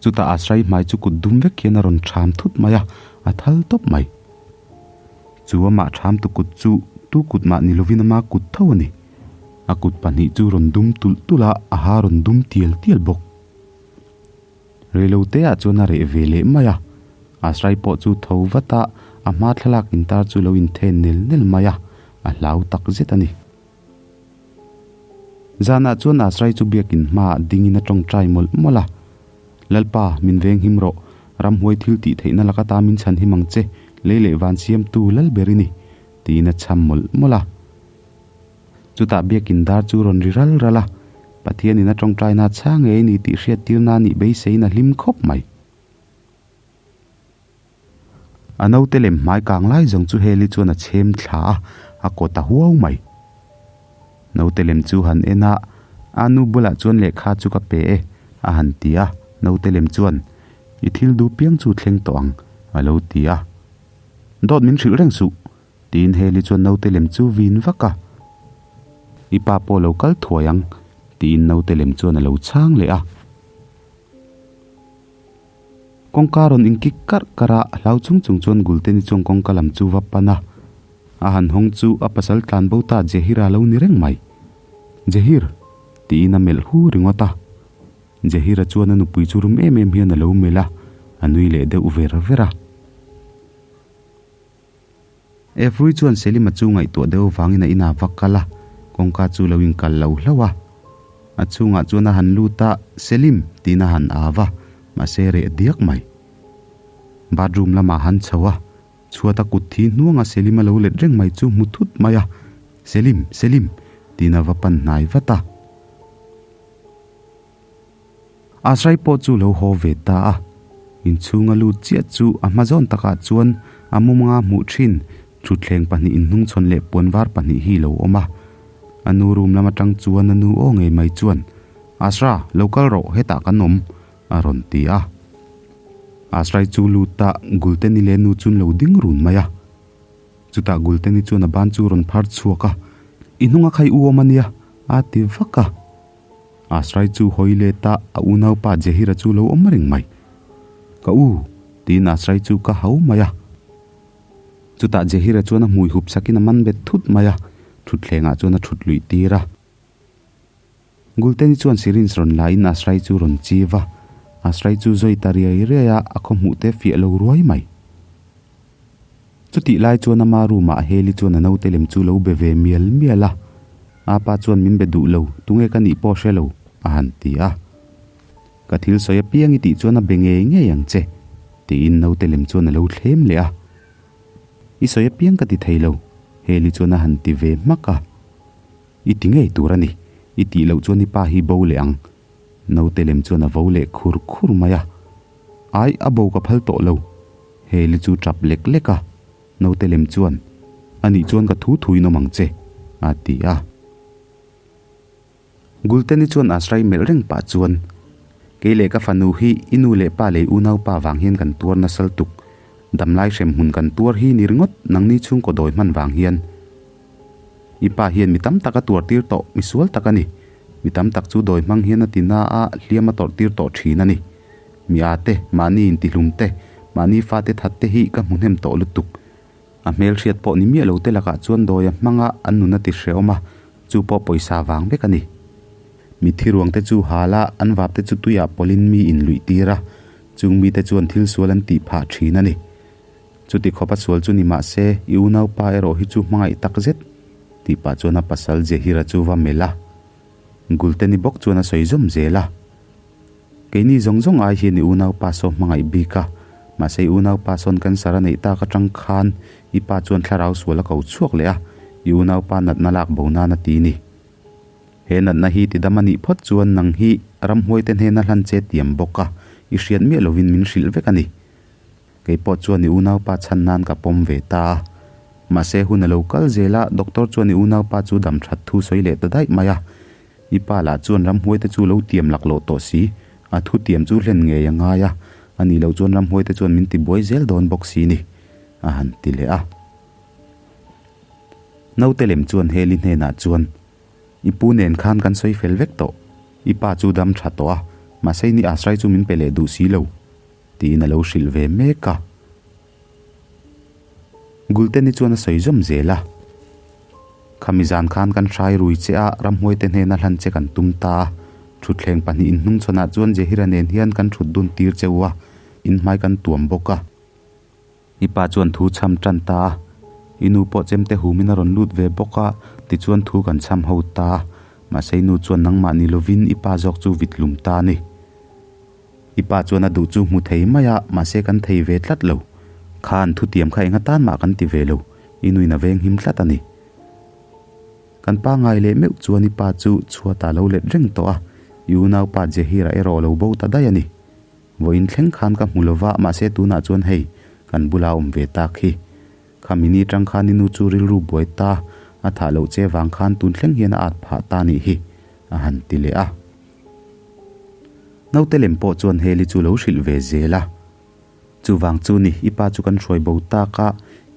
Chutah Asrai hmai chu kut dum vek hian a rawn ṭham thut mai a, a thal tawp mai. Chu amah ṭhamtu kut chu tu kut mah ni lovin ama kut tho a ni. A kut pahnih chu rawn dum tulh tulh a, a ha rawn dum tial tial bawk. Reilote ah chuan a reh ve leh mai a, Asrai pawh chu tho vat a, a hma thlalak intar chu lo inthen nel nel mai a, a hlau tak zet a ni. Zanah chuan Asrai chu biakin hmaah dingin a tawngtai mawlh mawlh a, Lalpa, min veng him rawh, ramhuai thil tih theihna laka ta min chhan him ang che, lei leh van siamtu lal ber i ni, tiin a chham mawlh mawlh a. Chutah biakin dar chu rawn ri ral ral a, Pathianin a tawngtaina chhang ngei a ni tih hriattirna a nih beiseiin a hlim khawp mai. A naute lem hmai kang lai zawng chu Heli chuan a chhem thla a, a kawt a huau mai. Naute lem chu han en a, a nu bulah chuan lehkha chu ka pe e, a han ti a, naute lem chuan, I thil duh piang chu thleng tawh ang, a lo ti a. Dawt min hrilh reng suh, tiin Heli chuan naute lem chu vin vak a. I pa pawh lo kal thuai ang, tiin naute lem chuan a lo chhang leh a. Kawngka rawn inkik karh karh a, hlau chung chung chuan Gulteni chuan kawngka lam chu va pan a. A han hawng chu a pasal tlan bo ta Jehira lo ni reng mai. Jehir! tiin a melh hu ringawt a. Jehira chuan a nupui chu rum em em hian a lo melh a, a nui leh deuh ver ver a. Avery chuan Selima chu ngaihtuah deuh avangin a inah va kal a, kawngka chu lo inkal lo hlauh a. A chhungah chuan a han lut a, Selim! tiin a han au a, mahse reh diak mai. Bathroom lamah a han chho a, chhuata kut thi hnuanga Selima lo let reng mai chu hmu thut mai a, Selim! Selim! tiin a va pan hnai vat a. Asrai pawh chu lo haw ve ta a, inchhung a lut chiah chu a hma zawn takah chuan a mumanga hmuh thin thutthleng pahnih inhnungchhawn leh puan var pahnih hi lo awm a. A nu room lam atang chuan a nu aw ngei mai chuan, Asra, lo kal rawh, hetah kan awm, a rawn ti a. Asrai chu lut a, Gulteni leh nu chu an lo ding run mai a. Chutah Gulteni chuan a ban chu rawn phar chhuak a, I hnunga kha i u awm a nia, a ti vak a. Asrai chu hawi let a, a unaupa Jehira chu lo awm reng mai. Ka u, tiin Asrai chu ka hau mai a. Chutah Jehira chuan a hmui hup sakin a man bet thut mai a, thutthlengah chuan a thut luih tir a. Gulteni chuan syringe rawn la in Asrai chu rawn chiv a, Asrai chu zawi ta riai riai a, a khaw hmuh te fiah lo ruai mai. Chutih lai chuan ama room ah Heli chuan a naute lem chu lo be ve mial mial a, Apa chuan min be duh lo, tunge ka nih pawh hre lo, a han ti a. Ka thil sawi apiang i tih chuan a be ngei ngei ang che, tiin naute lem chuan a lo thlem leh a. I sawi apiang ka ti thei lo, Heli chuan a han ti ve hmak a. I ti ngei tur a ni, i tih loh chuan i pa hi bo leh ang, naute lem chuan a vo leh khur khur mai a. Ai, a bo ka phal tawh lo, Heli chu tap lek lek a, naute lem chuan, Anih chuan ka thu thuin awm ang che, a ti a. Gulteni chuan Asrai melh reng pah chuan, Kei leh ka fanu hi i nu leh pa leh i unaupa vang hian kan tuar nasal tuk. Damlai hremhmun kan tuar hi ni ringawt nangni chhungkaw dawi hman vang hian. I pa hian mi tam tak a tuar tir tawh, mi sual tak a ni. Mi tam tak chu dawi hmang hian a ti na a, hliam a tawrh tir tawh thin a ni. Mi a te, mahni intihlum te, mahni fate that te hi ka hmu hnem tawh lutuk. A hmelhriat pawh ni miah lo te lakah chuan dawi a hmang a, an nun a ti hrehawm a, chu pawh pawisa vang vek a ni. Mitthi ruang te chu hal a, an vap te chu tuiah pawlhin mi inluih tir a, chung mite chuan thil sual an tih phah thin a ni. Chuti khawp a sual chu ni mah se, i unaupa erawh hi chu hmangaih tak zet, tih pah chuan a pasal Zehira chu va melh a. Gulteni bawk chuan a sawi zawm zel a. Keini zawng zawng ai hian i unaupa saw hmangaih bik a, mahse i unaupa sawn cancer a neih tak atang khan i pa chuan thlarau sual a ko chhuak leh a, i unaupa natna lak bo nan a ti ni. He natna hi tidam a nih phawt chuan nang hi ramhuaite hnena hlan che tiam bawk a, i hriat miah lovin min hrilh vek a ni. Kei pawh chuan i unaupa chhan nan ka pawm ve ta a. Mahse hun a lo kal zel a, doctor chuan i unaupa chu dam that thu sawi leh ta daih mai a. I pa lah chuan ramhuaite chu lo tiam laklawh tawh si, a thu tiam chu hlen ngei a ngai a, a nih loh chuan ramhuaite chuan min ti buai zel dawn bawk si ni, a han ti leh a. Naute lem chuan Heli hnenah chuan, I pu nen khan kan sawi fel vek tawh, i pa chu dam tha tawh a, mahse i ni Asrai chu min pe leh duh si lo, tiin a lo hrilh ve mek a. Gulteni chuan a sawi zawm zel a. Khami zan khan kan hrai rui che a, ramhuaite hnena hlan che kan tum ta a. Thutthleng pahnih inhnungchhawnah chuan Jehira nen hian kan thut dun tir che u a, in hmai kan tuam bawk a. I pa chuan thu chham tan ta a, i nu pawh chemte humin a rawn lut ve bawk a, tichuan thu kan chham ho ta a. Mahse i nu chuan nangmah ni lovin i pa zawk chu vit lum ta a ni. I pa chuan a duh chu hmu thei mai a, mahse kan thei ve tlat lo. Khan thutiam kha enga tan mah kan ti ve lo, i nuin a veng him tlat a ni. Kan pa ngai leh meuh chuan i pa chu chhuatah lo let reng tawh a, i unaupa Jehira erawh lo bo ta daih a ni. Vawiin thleng khan ka hmu lova, mahse tunah chuan hei, kan bula awm ve tak hi. Kha mini tang khan i nu chu rilru buai ta, a thah loh che vang khan tun thleng hian a at phah ta nih hi, a han ti leh a. Naute lem pawh chuan Heli chu lo hrilh ve zel a. Chuvang chu ni, i pa chu kan hruai bo tak a,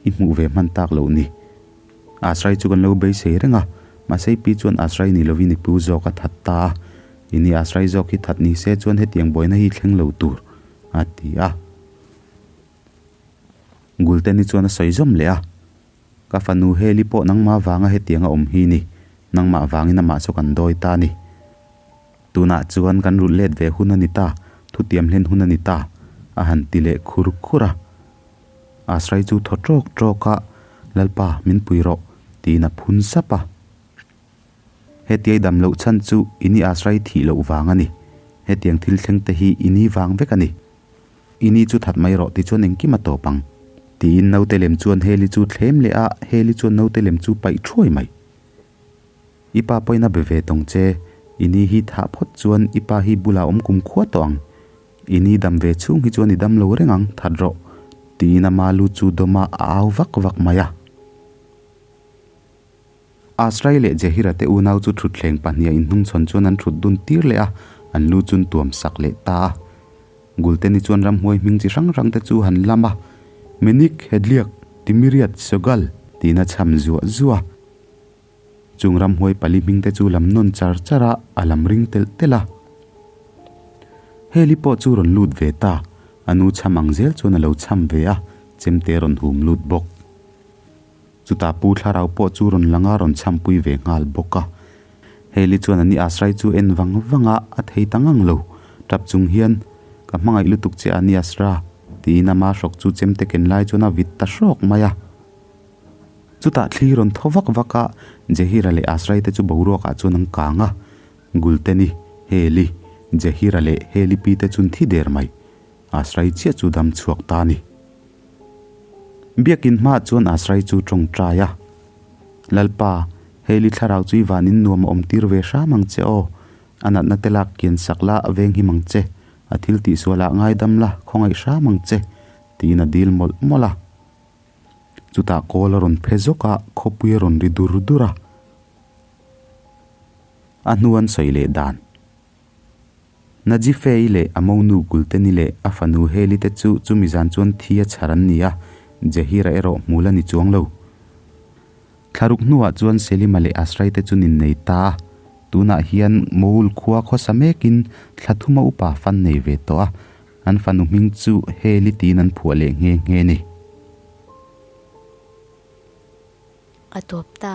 i hmuh ve hman tak loh ni. Asrai chu kan lo beisei reng a, mahse i pi chuan Asrai ni lovin i pu zawk a that ta a. I ni Asrai zawk hi that ni se chuan hetiang buaina hi thleng lo tur, a ti a. Gulteni chuan a sawi zawm leh a. Ka fanu Heli pawh nangmah vanga hetiang a awm hi ni, nangmah vangin amah chu kan dawi ta a ni. Tunah chuan kan rulh let ve hun a ni ta, thutiam hlen hun a ni ta, a han ti leh khur khur a. Asrai chu thaw tawk tawk a, Lalpa, min pui rawh, tiin a phun sap a. Hetiai dam loh chhan chu i ni Asrai thih loh vang a ni. Hetiang thil thleng te hi i ni vang vek a ni. I ni chu that mai rawh tichuan engkim a tawp ang. Tiin naute lem chuan Heli chu thlem leh a, Heli chuan naute lem chu paih thuai mai. I pa pawhin a be ve tawng che, i ni hi thah phawt chuan i pa hi bulah awm kum khua tawh ang. I ni dam ve chhung hi chuan i dam lo reng ang, that rawh. Tiin ama lu chu dawm a, a au vak vak mai a. Asrai leh Jehira te unau chu thutthleng pahniha inhnungchhawn chuan an thut dun tir leh a, an lu chun tuam sak leh ta a. Gulteni chuan ramhuai hming chi hrang hrang te chu han lam a, Menik, Hedliak, Timiriat, Sogal tiin a chham zuah zuah a. Chung ramhuai pali hming te chu lam nawn char char a, a lam ring telh telh a. Heli pawh chu rawn lut ve ta, a nu chham ang zel chuan a lo chham ve a, chemte rawn hum lut bawk. Chutah Pu Thlarau pawh chu rawn lang a rawn chhampui ve nghal bawk a. Heli chuan ani Asrai chu en vang vang a, a thei ta ngang lo. Tap chung hian, Ka hmangaih lutuk che ani Asra, tiin ama hrawk chu chemte ken lai chuan a vit ta hrawk mai a. Chutah thli rawn thaw vak vak a, Jehira leh Asrai te chu boruakah chuan an kang a. Gulteni, Heli, Jehira leh Heli pi te chun thi der mai. Asrai chiah chu dam chhuak ta a ni. Biakin hmaah chuan Asrai chu tawngtai a, Lalpa, Heli thlarau chu i vanin nuam a awm tir ve hram ang che aw. A natna te lak kian sak la, a veng him ang che. A thil tihsualah ngaidam la, khawngaih hram ang che, tiin a dil mawlh mawlh a. Chutah kawl a rawn phe zawk a, khawpui a rawn ri dur dur a. A hnu an sawi leh dan. Najifei leh a monu Gulteni leh a fanu Heli te chu chumi zan chuan thi a chhar an ni a, Jehira erawh hmul a ni chuang lo. Thlaruk hnuah chuan Selima leh Asrai te chu nin nei ta a, tunah hian Moul khua khawsa mekin thla thuma upa fan nei ve tawh a, an fanu hming chu Heli tiin an phuah leh nghe nghe ni. A tawp ta.